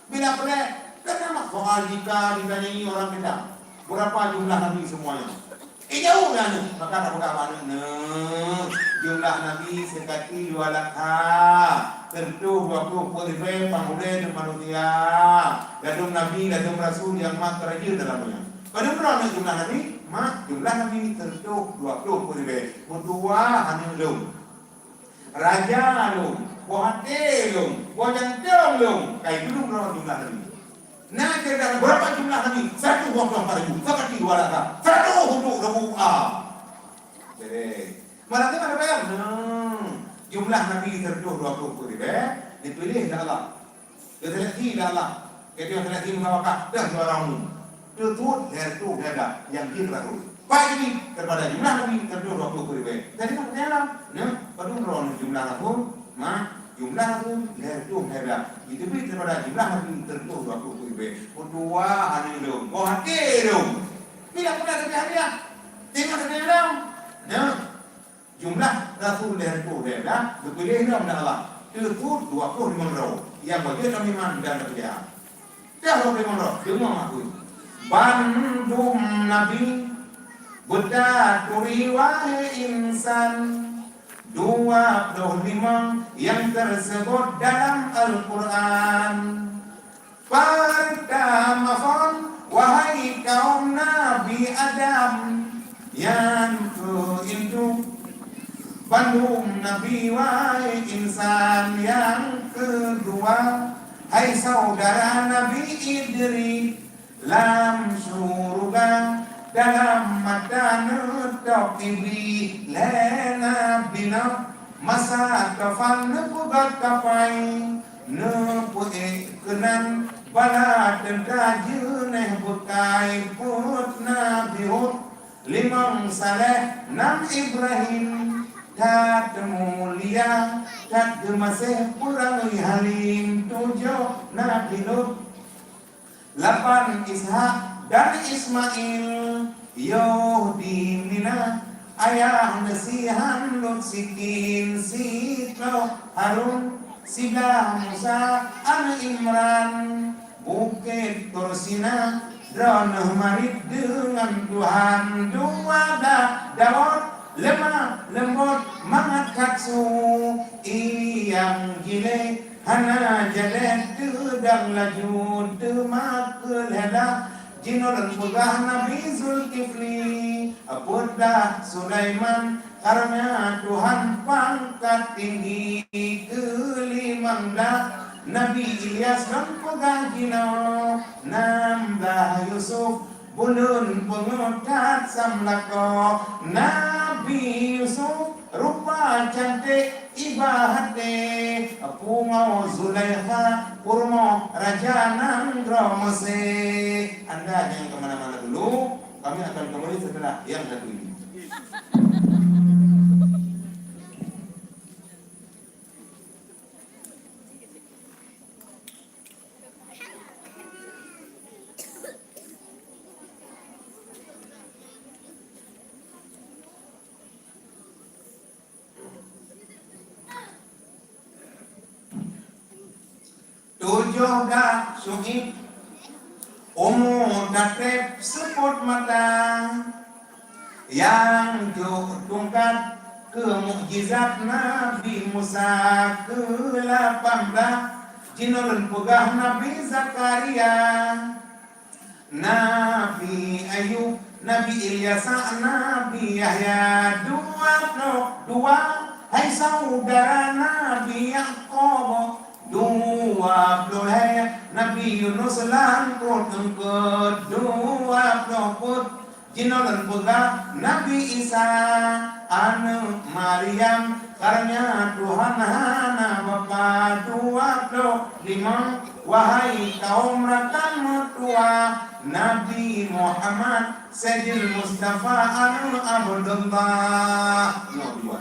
Bila preh, kan nama soal jika ditanyai orang kita, berapa jumlah Nabi semuanya? Eh, jauh nyan, maka tapeugah bak aneuk, "Neuh, jumlah nabi seukati dua lakha, sireutoh dua ploh peuet ribèe panghulèe manusia, ladôm nabi, ladôm rasul nyang mat teurajeuen dalam donya." Padum droe aneuk jumlah nabi? Mak, jumlah nabi sireutoh dua ploh peuet ribèe. Meutuwah aneuk lôn. Raja lôn, boh até lôn, boh jantông lôn, ka ipeudum droe jumlah nabi. Na cerita berapa jumlah nabi? Sireutoh dua ploh empat ribu, seukati dua lakha, sireutoh untuk ribu a. Jadi, malah tu ada bayang. Hmm. Jumlah nabi seratus dua puluh ribèe dipiléh lé Allah. Geuseleksi lé Allah. Keudéh seleksi musabaqah, deuh juara umum. Teutuet lhèe reutôh lhèe blah nyang jeuet rasul. Paih jih daripada jumlah nabi seratus dua puluh ribèe. Jadi, nak tanya lah, nyoe, padum droeneuh jumlah rasul? Ma, jumlah rasul lhèe reutôh lhèe blah. Jiteubiet daripada jumlah nabi seratus dua puluh ribèe. Meutuwah hana lôn, boh até lôn. Bila pernah terjadi hadiah? Tengok terjadi lom. Nyoe. Jumlah rasul lhèe reutôh lhèe blah geupiléh lom lé Allah, teutuet dua ploh limong droe nyang wajéb tameuiman dan tapeugah. Dua ploh limong droe, deungoe aku. Bandum nabi beutaturi wahai insan, dua ploh limong nyang teuseubot dalam Al-Qur'an. Peurtama phon, wahai kaum Nabi Adam, nyan keuh induk bandum nabi, wahai insan. Nyang keudua, hai saudara Nabi Idris, lam syuruga dalam mata neutôb Iblih lé Nabi Nuh. Masa tufan neupeugöt kapai, neupeuék keunan bala teuntra jeunèh beukai. Peuet Nabi Hud, limong Saleh, nam Ibrahim. That mulia, that geumaséh, peurangui halim. Tujoh Nabi Lut, lapan Ishak dan Ismail, yoh di Mina, ayah neusihan Lut Sitin, siploh Harun, siblah Musa aneuk Imran, Bukét Tursina, droeneuh marit deungon Tuhan. Dua blah Daud, leumah leumbot mangat that su, i nyang jilé hana jadéh, teudong laju. Teuma keu lhèe blah, jinoe lôn peugah Nabi Zulkifli, peuet blah Sulaiman, kareuna Tuhan pangkat tinggi. Keulimong blah Nabi Ilyas lôn peugah jinoe, nam blah Yusuf, buleuen peungeuh that sam lakoe. Nabi Yusuf rupa cantik iba até, pungoe Zulaikha peurumoh raja nanggroe Mesé. Anda jangan ke mana-mana dulu, kami akan kembali setelah yang satu ini. Tujoh blah Syu'aib, umu tatreb seupôt mata, nyang jok tungkat keu mukjizat Nabi Musa. Keu lapan blah, jinoe lôn peugah Nabi Zakaria, Nabi Ayub, Nabi Ilyasa, Nabi Yahya. Dua ploh dua, hai saudara Nabi Yakub. Dua ploh lhèe, Nabi Yunus lam pruet eungkôt. Dua ploh peuet, jinoe lôn peugah Nabi Isa, aneuk Maryam, kareuna Tuhan hana bapak. Dua ploh limong, wahai kaum rakan meutuwah, Nabi Muhammad, Saidil Mustafa, aneuk Abdullah. Nyoe dua.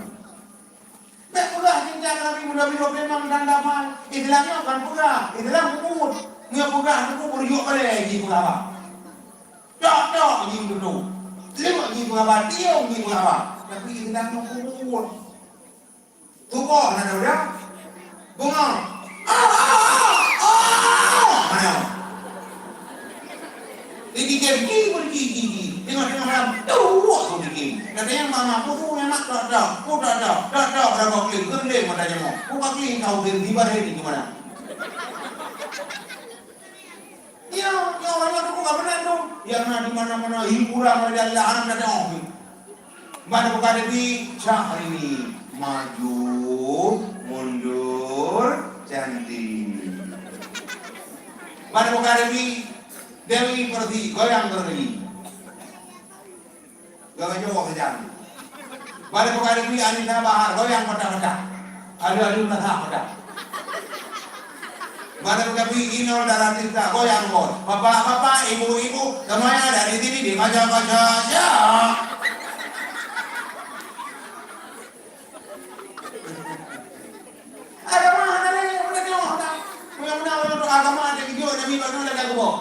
Bèk peugah cinta keu Nabi muda biru memang dan damai. Islam nyoe kon peugah, Islam ubeut. Meunyoe peugah teungku beureujuk balèe jih peugah bah. Tok-tok jih tutoe. Liwat jih peugah bah, tiong jih peugah bah. Tapi Islam nyoe ubeut. Tuboh na dah. Bunga. Ah, ah, ah, ah. Mana? Di gigi, gigi, gigi, gigi. Tengok, tengok, tengok. Tuh, tuh, gigi. Kata yang mama, putu, yang mak, tok, tok. Putu, tok, tok, tok, tok, tok, klik, klik, mata jengok. Buka klik, kau klik, di bawah ini gimana? Iya, ya, orang itu bukan benar tu. Yang na di mana-mana, hiburan, ada larang, ada orang. Bak buka Dewi, Syahrini, maju, mundur, cantik. Bak buka Dewi, Dewi Pertiwi, goyang Pertiwi. Gagah Jawa kejam. Bak buka Dewi, Anita Bahar, goyang patah-patah. Aduh-aduh, masak pedas. Mana tapi inol darah cinta goyang bos. Bapak-bapak, ibu-ibu, semuanya ada di sini dibaca-baca saja. Agama hana lé, hana teuh, hana. Mula-mula ureueng agama ada kejut Nabi bak lagèe kuboh.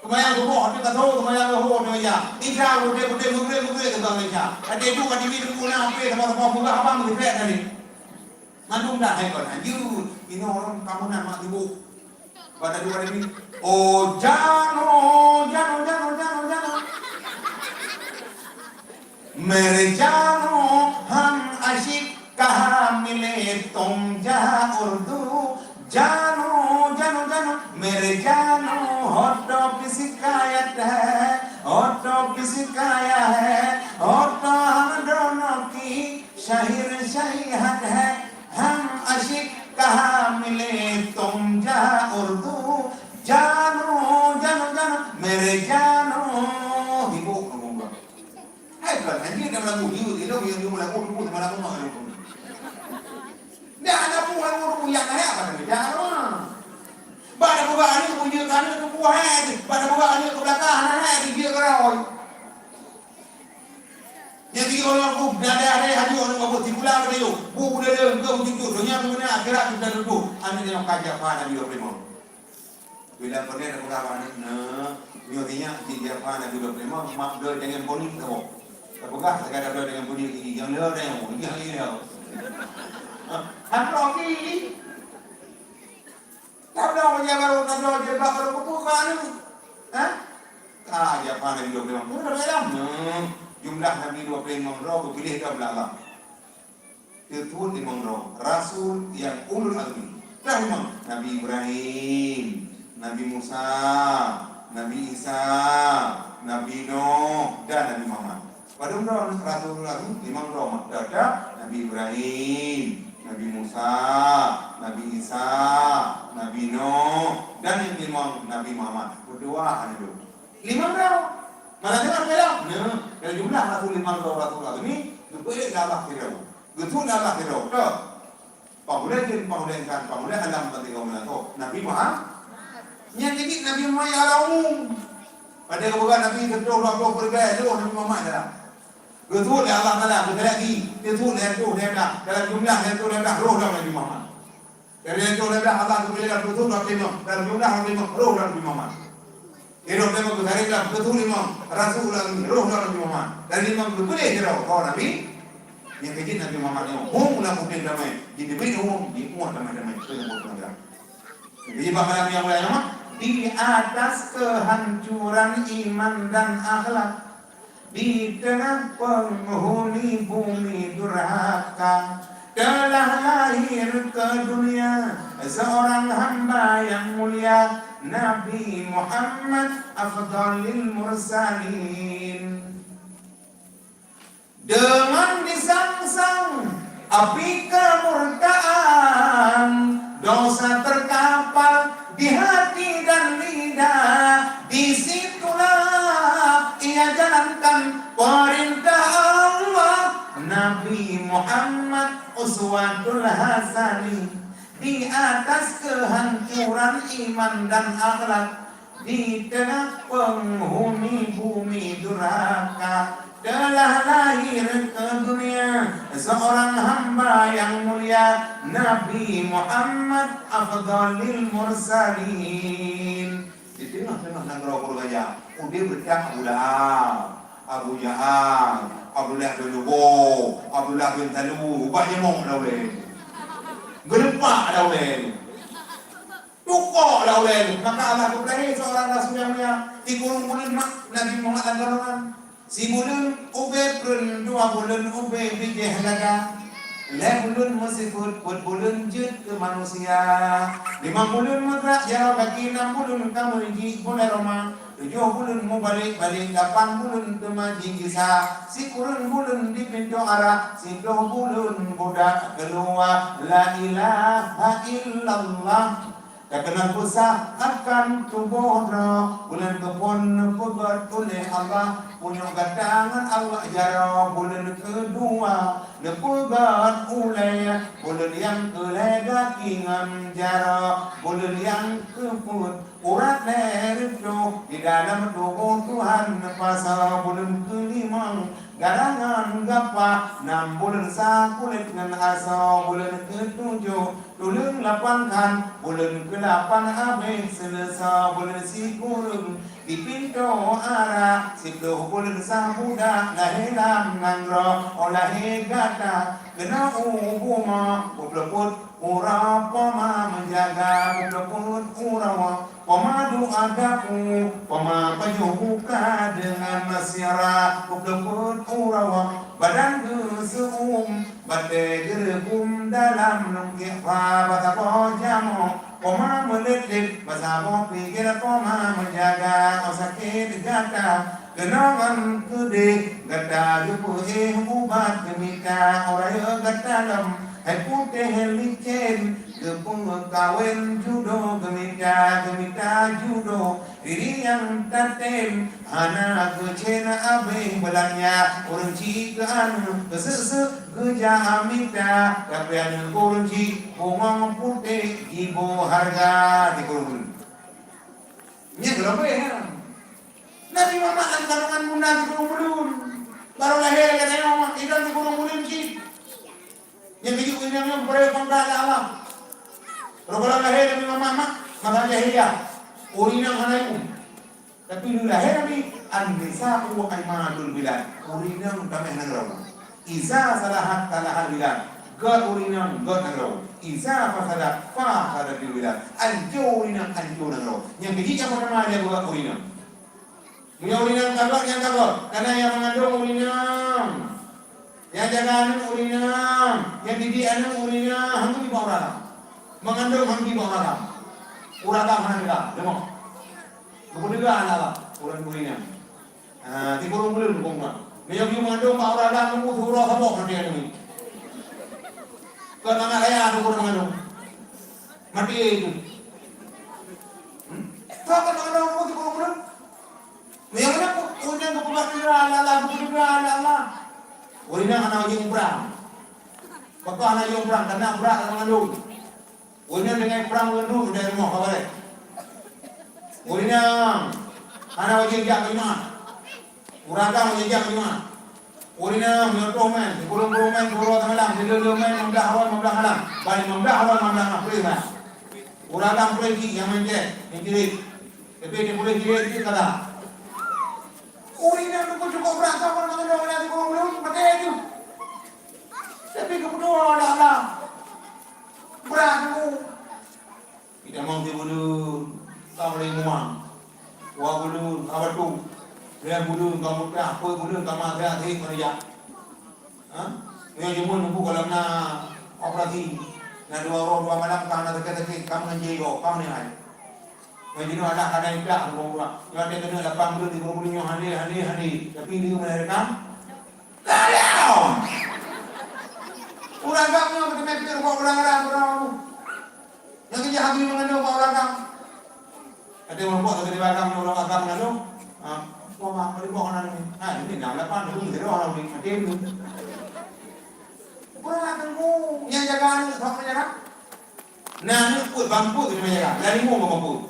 Seumayang suboh, tapi ka tho seumayang lohô nyoe ya. Isya, udeb-udeb, meugréb-meugréb, teubang Isya. Até tu ka tibi teungku na, ape sama-sama peugah abang geupék tadi. Mandum dah hai kon. Ayu, inoe ureueng kamoe na mak sibuk. Bak tadi, bak tadi. Oh, jano, jano, jano, jano, jano. میرے جانو ہم عاشق کہاں ملے تم جہاں اردو جانو جانو جانو میرے جانو ہو تو کس کا یاد ہے ہو تو کس کا یاد ہے ہو تو ہم دونوں کی شاعر شاعر حد ہے ہم عاشق کہاں ملے تم جہاں اردو جانو جانو جانو میرے جانو hibuk ngomong Hai kan, anjing dah melagu, dia dia dia dia melagu tu sama lagu mah lagu. Dah ada pun lagu tu yang kaya apa tadi? Dah ada. Bak ada buka ni, bunyi kan tu buah hai. Bak ada buka ni ke belakang, hai dia ke raoi. Jadi orang aku dah ada ada haju orang aku tiga bulan ke dia. Bu bu dia dia ke begitu. Dunia tu mana akhirat kita duduk. Anak dia kaji apa Nabi Ibrahim. Bila pernah aku dah anak na, nyoe nyak di dia apa Nabi Ibrahim, mak dia jangan poni tu. Tapi kah sekadar dia jangan poni ini, jangan dia ada yang mau, jangan dia. Hah? Hah, lagi. Tahu dah orang yang baru, tahu dah dia baru kubu kan. Hah? Ah, dia apa Nabi Ibrahim? Pun dah dalam. Hmm. Jumlah Nabi Ibrahim roh pilih dah belakang. Teutuet limong droe rasul nyang ulul azmi. Trôh limong, Nabi Ibrahim, Nabi Musa, Nabi Isa, Nabi Nuh, dan Nabi Muhammad. Padum droe rasul ulul azmi? Limong droe. Teuh-teuh Nabi Ibrahim, Nabi Musa, Nabi Isa, Nabi Nuh, dan nyang limong Nabi Muhammad. Beudua hana dua. Limong droe. Malah deungon peurang. Nah, dari jumlah rasul limong droe rasul ulul azmi, geupeuék lé Allah sidroe. Geutuek lé Allah sidroe. Toh. Pangulée jin, pangulée insan, pangulée alam bak tiga bulan toh. Nabi Muhammad. Nyan jih Nabi Muhammad ya Allah umum. Pada kebuka Nabi seutoh dua puluh peuribèe, roh Nabi Muhammad dalam. Geutuek lé Allah Taala, geutuek lagi. Geutuek lé tuh dia dah. Dalam jumlah dia tuh dia dah roh dalam Nabi Muhammad. Dari itu adalah Allah Taala berkata, dalam jumlah Nabi Muhammad, roh dalam Nabi Muhammad. Di roh dalam Nabi Muhammad, roh dalam Nabi Muhammad. Dari Imam Ghazali, roh dalam Nabi Muhammad. Dari Imam Ghazali, roh dalam Nabi Muhammad. Yang kecil Nabi Muhammad yang hum la mungkin damai. Di demi hum, di umur damai-damai. Itu yang buat program. Jadi, Bapak yang mulia, di atas kehancuran iman dan akhlak, di tengah penghuni bumi durhaka, telah lahir ke dunia seorang hamba yang mulia, Nabi Muhammad afdalil mursalin. Dengan disangsang api kemurkaan, dosa terkapar di hati dan lidah. Di situlah ia jalankan perintah Allah. Nabi Muhammad uswatul hasanah. Di atas kehancuran iman dan akhlak, di tengah penghuni bumi durhaka, telah lahir ke dunia seorang hamba yang mulia, Nabi Muhammad afdalil mursalin. Di tengah-tengah nanggroe Pulo Gajah, udeb beutak Abu Lahab, Abu Jahal, Abdullah bin Ubay, Abdullah bin Salul, ubak nyamong dah ulèe. Geulepak dah ulèe. Tukok dah ulèe. Maka Allah geupeulahé seorang rasul nyang mulia. Di gurèe buleuen mak Nabi Muhammad dan golongan. Sibuleuen ubé peureun, dua buleuen ubé bijéh lada. Lhèe buleuen meusifeuet, peuet buleuen jeuet keu manusia. Limong buleuen meugrak jaroe gaki, nam buleuen ka meuji buleuen Roma. Tujoh buleuen mubalek-balek, lapan buleuen teuma jigisa. Sikureueng buleuen di pintoe ara, siplôh buleuen budak keuluwa. La ilaha illallah. Takeunan peusah akan tuboh droe, buleuen keuphon neupeugét uleh Allah, punyok gata ngon Allah jaroe. Buleuen keudua neupeugét uleh, buleuen nyang keulhèe gaki ngon jaroe. Buleuen nyang keupeuet urat lhèe reutôh, di dalam tuboh Tuhan neupasoe. Buleuen keulimong gara ngon gapah, nam buleuen sa kulét ngon asoe. Buleuen keutujôh tuleueng lapan khan, buleuen keulapan abéh seuleusoe. Buleuen sikureueng di pintoe ara, siploh buleuen sa budak lahé lam nanggroe. Óh lahé gata keunoe u bumoe, peuet peuet uroe poma meujaga, peuet peuet uroe poma duek dapu, poma pajoh buka deungon sira, peuet peuet uroe badan geuseu'uem, batèe geureugum dalam lungkiek pha. Bak saboh jamoe poma meulét-lét, bak saboh pike poma meujaga. Óh sakét gata keunoe ngon keudeh, gata geupeuéh ubat geumita. Óh rayeuk gata lom hai putéh licén, geupeukawen judo geumita. Geumita judo riri nyang tatem, hana geucén abéh beulanja. Ureueng chik keu aneuk, keu seuk-seuk geujak mita, tapi aneuk ureueng chik bungong putéh jiboh hareuga. Tikureueng buleuen. Nyan geulabeh nyan. Nabi Muhammad lam kandungan bunda tikureueng buleuen. Barô lahé lagèe nyoe, idong tikureueng buleuen cit. Nyang keujeuet ureueng inong nyoe geupeuraya pangkat lé Allah. Roh gohlom lahé Nabi Muhammad, masa jahiliyah, ureueng inong hana ibu. Tapi lheueh lahé Nabi, an-nisa'u imadul bilad. Ureueng inong tamèh nanggroe. Iza salahat salahal bilad. Gèt ureueng inong, gèt nanggroe. Iza fasadat fasadatil bilad. Ancô ureueng inong, ancô nanggroe. Nyang keujeuet nyang peutama lé gèt ureueng inong. Meunyoe ureueng inong ka gèt, nyan ka gèt. Kana nyang meungandong ureueng inong, nyang jaga aneuk ureueng inong, nyang didik aneuk ureueng inong, han geubi bak ureueng agam. Meungandong han geubi bak ureueng agam. Ureueng agam hana teuga, leumah. Geupeuteuga aneuk agam, ureueng inong. Ah, tikureueng buleuen dukong ureueng. Meunyoe geubi meungandong bak ureueng agam, lembu siuroe saboh maté aneuk nyan. Kon mangat raya tu ureueng meungandong. Maté tu. Hmm? Saboh meungandong lembu siuroe buleuen. Nyang mana pu-, ureueng nyang geupeugah Allah, Allah, geupeugah Allah, Allah. Ureueng nyan hana wajéb umrah. Pakon hana wajéb umrah, karena umrah ka mengandung. Ureueng nyan deungon umrah mengandung dari rumoh ka bareh. Ureueng nyan hana wajéb jak keu Jumat. Ureueng agam wajéb jak keu Jumat. Ureueng nyan meunyoe troh mèn, sikureueng-kureueng mèn, sikureueng samalam, sikureueng mèn, lima blah awai, lima blah malam. Ban lima blah awai, lima blah malam, preh mèn. Ureueng agam preh jih nyang meucéh, nyang cirit. Tapi di boleh dia itu kata. Ureueng inong tu cukôp brat saban ngon droe, na sikureueng buleuen, maté tu. Tapi keubeutulan dah, dah. Brat tu. Kita mang di buleuen, ka boleh muang. Dua buleuen, ka batu. Lhèe buleuen, ka mutah. Peuet buleuen, ka masa asai kerja. Ha? Meunyoe jimeuet mubu gohlom na operasi, na dua uroe dua malam, ka na sakét-sakét, ka meungon jih gob, ka meuninggai. Meunyoe jinoe aneuk ka na iplak, lubong urat. Nyoe watèe keuneuk lapan buleuen, tiga buleuen nyoe hana, hana, hana. Tapi di mana rekam? Ka lheueh. Ureueng agam nyoe meuteumé pih rupa ureueng agam, ureueng agam. Nyang keujak habéh meungandong bak ureueng agam. Até meureumpok lagèe di agam, ureueng agam meungandong. Ah, poh mak, meureumpok hana ni. Ah, ini enam lapan, dua puluh, zero, hana ni. Até dulu. Ureueng agam, nyang jaga aneuk, siapa jaga? Nah, aneuk peuet, ban peuet keuneuk jaga. Lari mo ban peuet.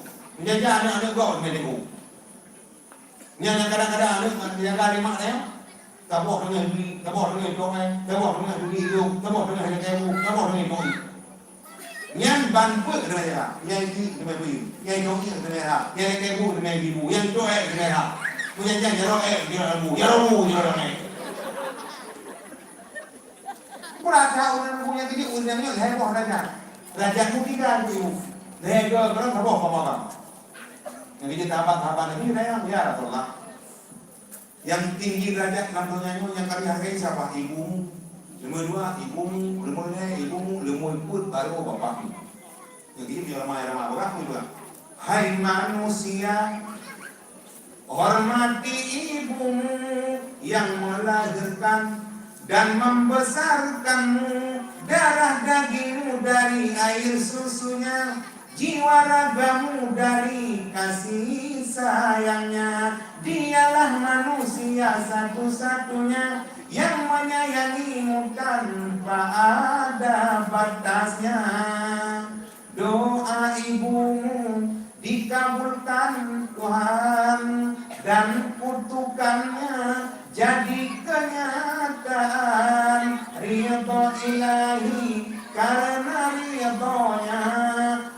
Menjaga aneuk-aneuk gob, meunyoe jago. Nyan nyang kadang-kadang aneuk ngon jaga lé mak nyan, saboh teungoh bri, saboh teungoh cok èk, saboh teungoh bri idong, saboh teungoh lakèe bu, saboh teungoh cok èk. Nyan ban peuet teuma jaga, nyang bri teuma bri, nyang cok èk teuma ha, nyang lakèe bu teuma bi bu, nyang cok èk teuma ha. Meunyan nyan jaroe èk, jaroe bu, jaroe bu, jaroe èk. Peurasa ureueng nyang punya geudik, ureueng nyang nyoe lhèe boh raja. Raja ketiga tu, lhèe dua, barang saboh pamagang. Nyang keuneuk sahabat-sahabat Nabi tanyong, "Ya Rasulullah, nyang tinggi derajat lam donya nyoe nyang ka lheueh hargai sapa?" "Ibumu." Nomor dua, "Ibumu." Nomor lhèe, "Ibumu." Nomor peuet, baru bapakmu. Nyang keuneuk ramai-ramai, beurah pun juga. Hai manusia, hormati ibumu yang melahirkan dan membesarkanmu, darah dagingmu dari air susunya. Jiwa ragamu dari kasih sayangnya, dialah manusia satu-satunya yang menyayangimu tanpa ada batasnya. Doa ibumu dikabulkan Tuhan dan kutukannya jadi kenyataan. Ridho Ilahi karena ridhonya,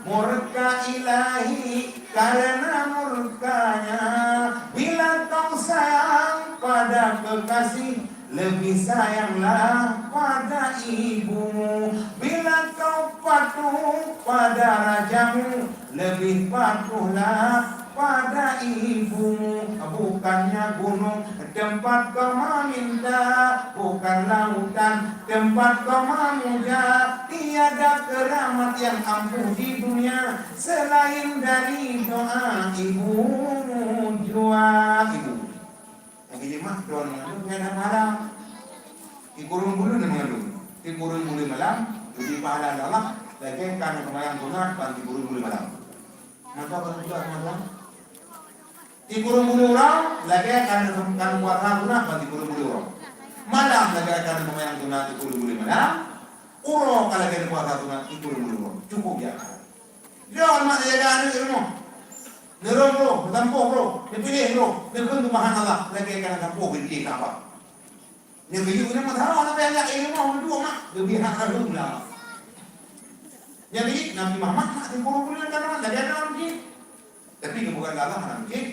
murka Ilahi karena murkanya. Bila kau sayang pada kekasih, lebih sayanglah pada ibumu. Bila kau patuh pada rajamu, lebih patuhlah pada ibumu. Bukannya gunung tempat kau meminta, bukan lautan tempat kau memuja. Tiada keramat yang ampuh di dunia selain dari doa ibumu jua. Ibu. Lagèe nyan mak droeneuh mengandung nyan hana pahala. Di kureueng buleuen mengandung. Di kureueng buleuen malam, leubeh pahala lom lagèe ka neuseumayang sunat ban di kureueng buleuen malam. Maka barang juga sama tuan. Di kureueng buleuen uroe lagèe ka neuseumayang puasa sunat ban di kureueng buleuen uroe. Malam lagèe ka neuseumayang sunat di kureueng buleuen malam. Uroe ka lagèe neupuasa sunat di kureueng buleuen uroe. Cukup ya. Droe mak jaga aneuk di rumoh. Neurhom roh, neusampôh roh, neupiléh roh, neukheun keumahan Allah lagèe ka neusampôh bak Ka'bah. Nyang geuyue nyan meusalah, hana payah jak ilmu, meuduek mak, leubeh hak rayeuk lom. Jadi, Nabi Muhammad mak sikureueng buleuen keunoe lagèe nyan cit. Tapi geupeugah lé Allah hana cit.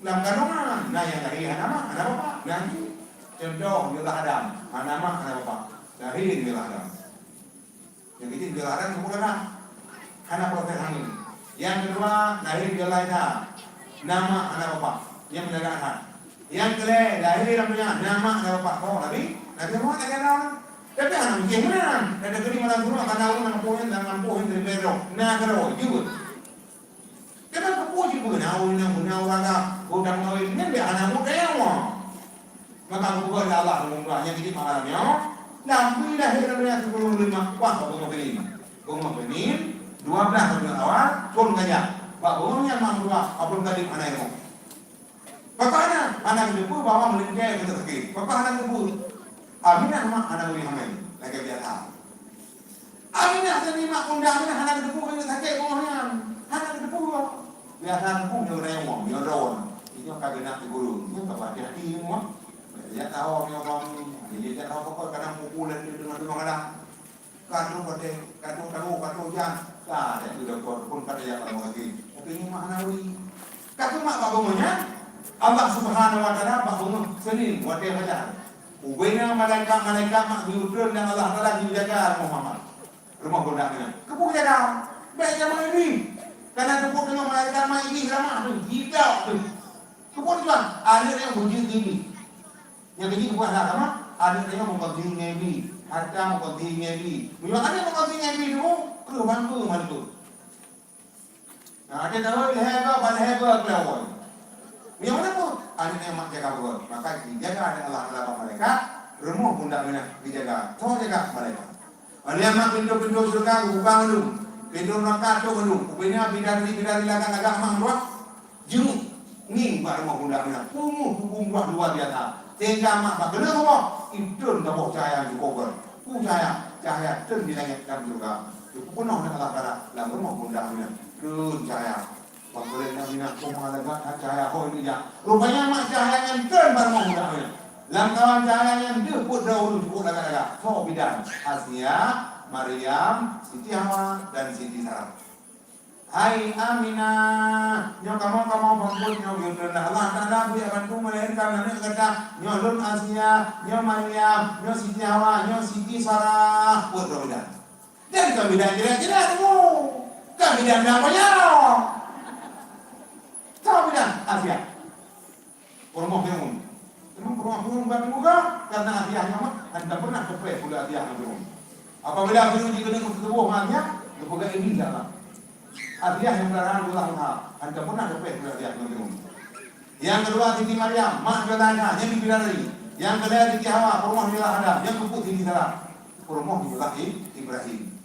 Lam kandungan, na nyang lahé hana mak, hana bapak, na cit. Contoh, Nabiullah Adam, hana mak, hana bapak. Lahé Nabiullah Adam. Nyang keujieb Nabiullah Adam sempurna. Hana proses hamil. Nyang keudua, lahé Nabiullah Isa. Na mak, hana bapak. Nyang meulaga that. Nyang keulhèe, lahé lam dônya, na mak, na bapak. Soe Nabi? Nabi Muhammad lagèe droe. Tapi hana mungken meunan. Teukeudi malam Jumat, ka na ureueng nyang lampôh nyan, nyang lampôh nyan leubeh droe. Na keudroe, jeuet. Teuma keupeue jipeugah na ureueng nyang beuna ureueng agam, gobnyan meuwéh, nyan bèk hana mudah nyawa. Maka geupeugah lé Allah, "Meunyoe nyan jeuet malam nyoe, Nabi lahé lam dônya sikureueng buleuen mak, wah, bak beungoh Senin." Beungoh Senin, dua belas Rabiul Awal, thôn Gajah. Bak beungoh nyan mak meutuah, Abdul Kadir hana ilmu. Pakon hana? Hana geuteupeue bahwa meulingkai beutôi sakét. Pakon hana geuteupeue? Aminah mak hana geubri hamé, lagèe biasa. Aminah sendiri mak bunda Aminah hana geuteupeue keu sakét beungoh nyan. Hana geuteupeue. Biasa teupeu nyoe ureueng wong, nyoe droe. Nyoe ka geunak di guru. Nyoe ka hati-hati nyoe. Jak tahu nyoe suami. Jadi jak tahu pokok kadang pukul dan dia tengah-tengah kadang. Ka trok watèe, ka trok tahu, ka trok jan. Ka, dak tu doktor pun kata ya kalau lagi. Tapi ni mak hana uri. Ka tu mak bak beungoh nyan, Allah Subhanahu wa Taala bak beungoh Senin watèe fajar. Ubena malaikat-malaikat mak geuyue treun dan Allah Taala geujaga rumoh Muhammad. Rumoh bunda Aminah. Keupeue jaga? Bèk jameun Iblih. Kana teupeu deungon malaikat mak Iblih ramah tu, jidok tu. Keupeue tujuan? Aneuk nyang beujeuet ngon Iblih. Nyang keujieb buah agama, aneuk nyoe meukonti ngon Iblih, hareuta meukonti ngon Iblih. Meunyoe aneuk meukonti ngon Iblih tu, kreueh bangke malam tu. Nah, ada tahu lhèe go, ban lhèe go keulawon. Meunyoe mana pun, aneuk nyoe mak jaga beurot. Maka dijaga oleh Allah Taala bak malaikat, rumoh bunda Aminah dijaga. Soe jaga? Malaikat. Óh lheueh mak pintoe-pintoe syeuruga geubuka mandum, pintoe neuraka tok mandum. Rupanya bidadari-bidadari lagak-lagak mak meuruak jeuet ngieng bak rumoh bunda Aminah. Pungoh tuboh meuruak luwa biasa. Sehingga mak bak keuneuk rumoh, itreun saboh cahya nyang cukôp gét. Peue cahya? Cahya treun di langét dan syeuruga. Geupeunoh lé Allah Taala lam rumoh bunda Aminah. Treun cahya. Bak keuneuk Aminah, teuma lagak that cahya ho Elijah. Rupanya mak cahya nyan treun bak rumoh bunda Aminah. Lam kawan cahya nyan deuh peuet droe ureueng cukôp lagak-lagak. Soe bidan? Asia, Maryam, Siti Hawa, dan Siti Sarah. Hai Aminah, nyoe kamoe-kamoe bangkot nyoe geutreun lé Allah Taala beu jak bantu melahirkan aneuk gata. Nyoe lôn Asia, nyoe Maryam, nyoe Siti Hawa, nyoe Siti Sarah. Peuet droe bidan. Dan ka bidan jelas-jelas tu. Ka bidan nyang meunyoe. Ka bidan Asia. Peurumoh Firaun. Teuma peurumoh Firaun bukan juga karena Asia nyoe mah, hana pernah teupeu pula Asia ngon Firaun. Apabila Firaun jikeuneuk meutuboh ngon Asia, geupeugah Iblih lam. Asia nyang meurara ulah usaha, hana pernah teupeu pula Asia ngon Firaun. Nyang keudua Siti Maryam, mak Nabi Isa, nyang dipidadari. Nyang keulhèe Siti Hawa, peurumoh Nabi Adam, nyang keupeuet Siti Sarah. Peurumoh Nabiullah I-, Ibrahim.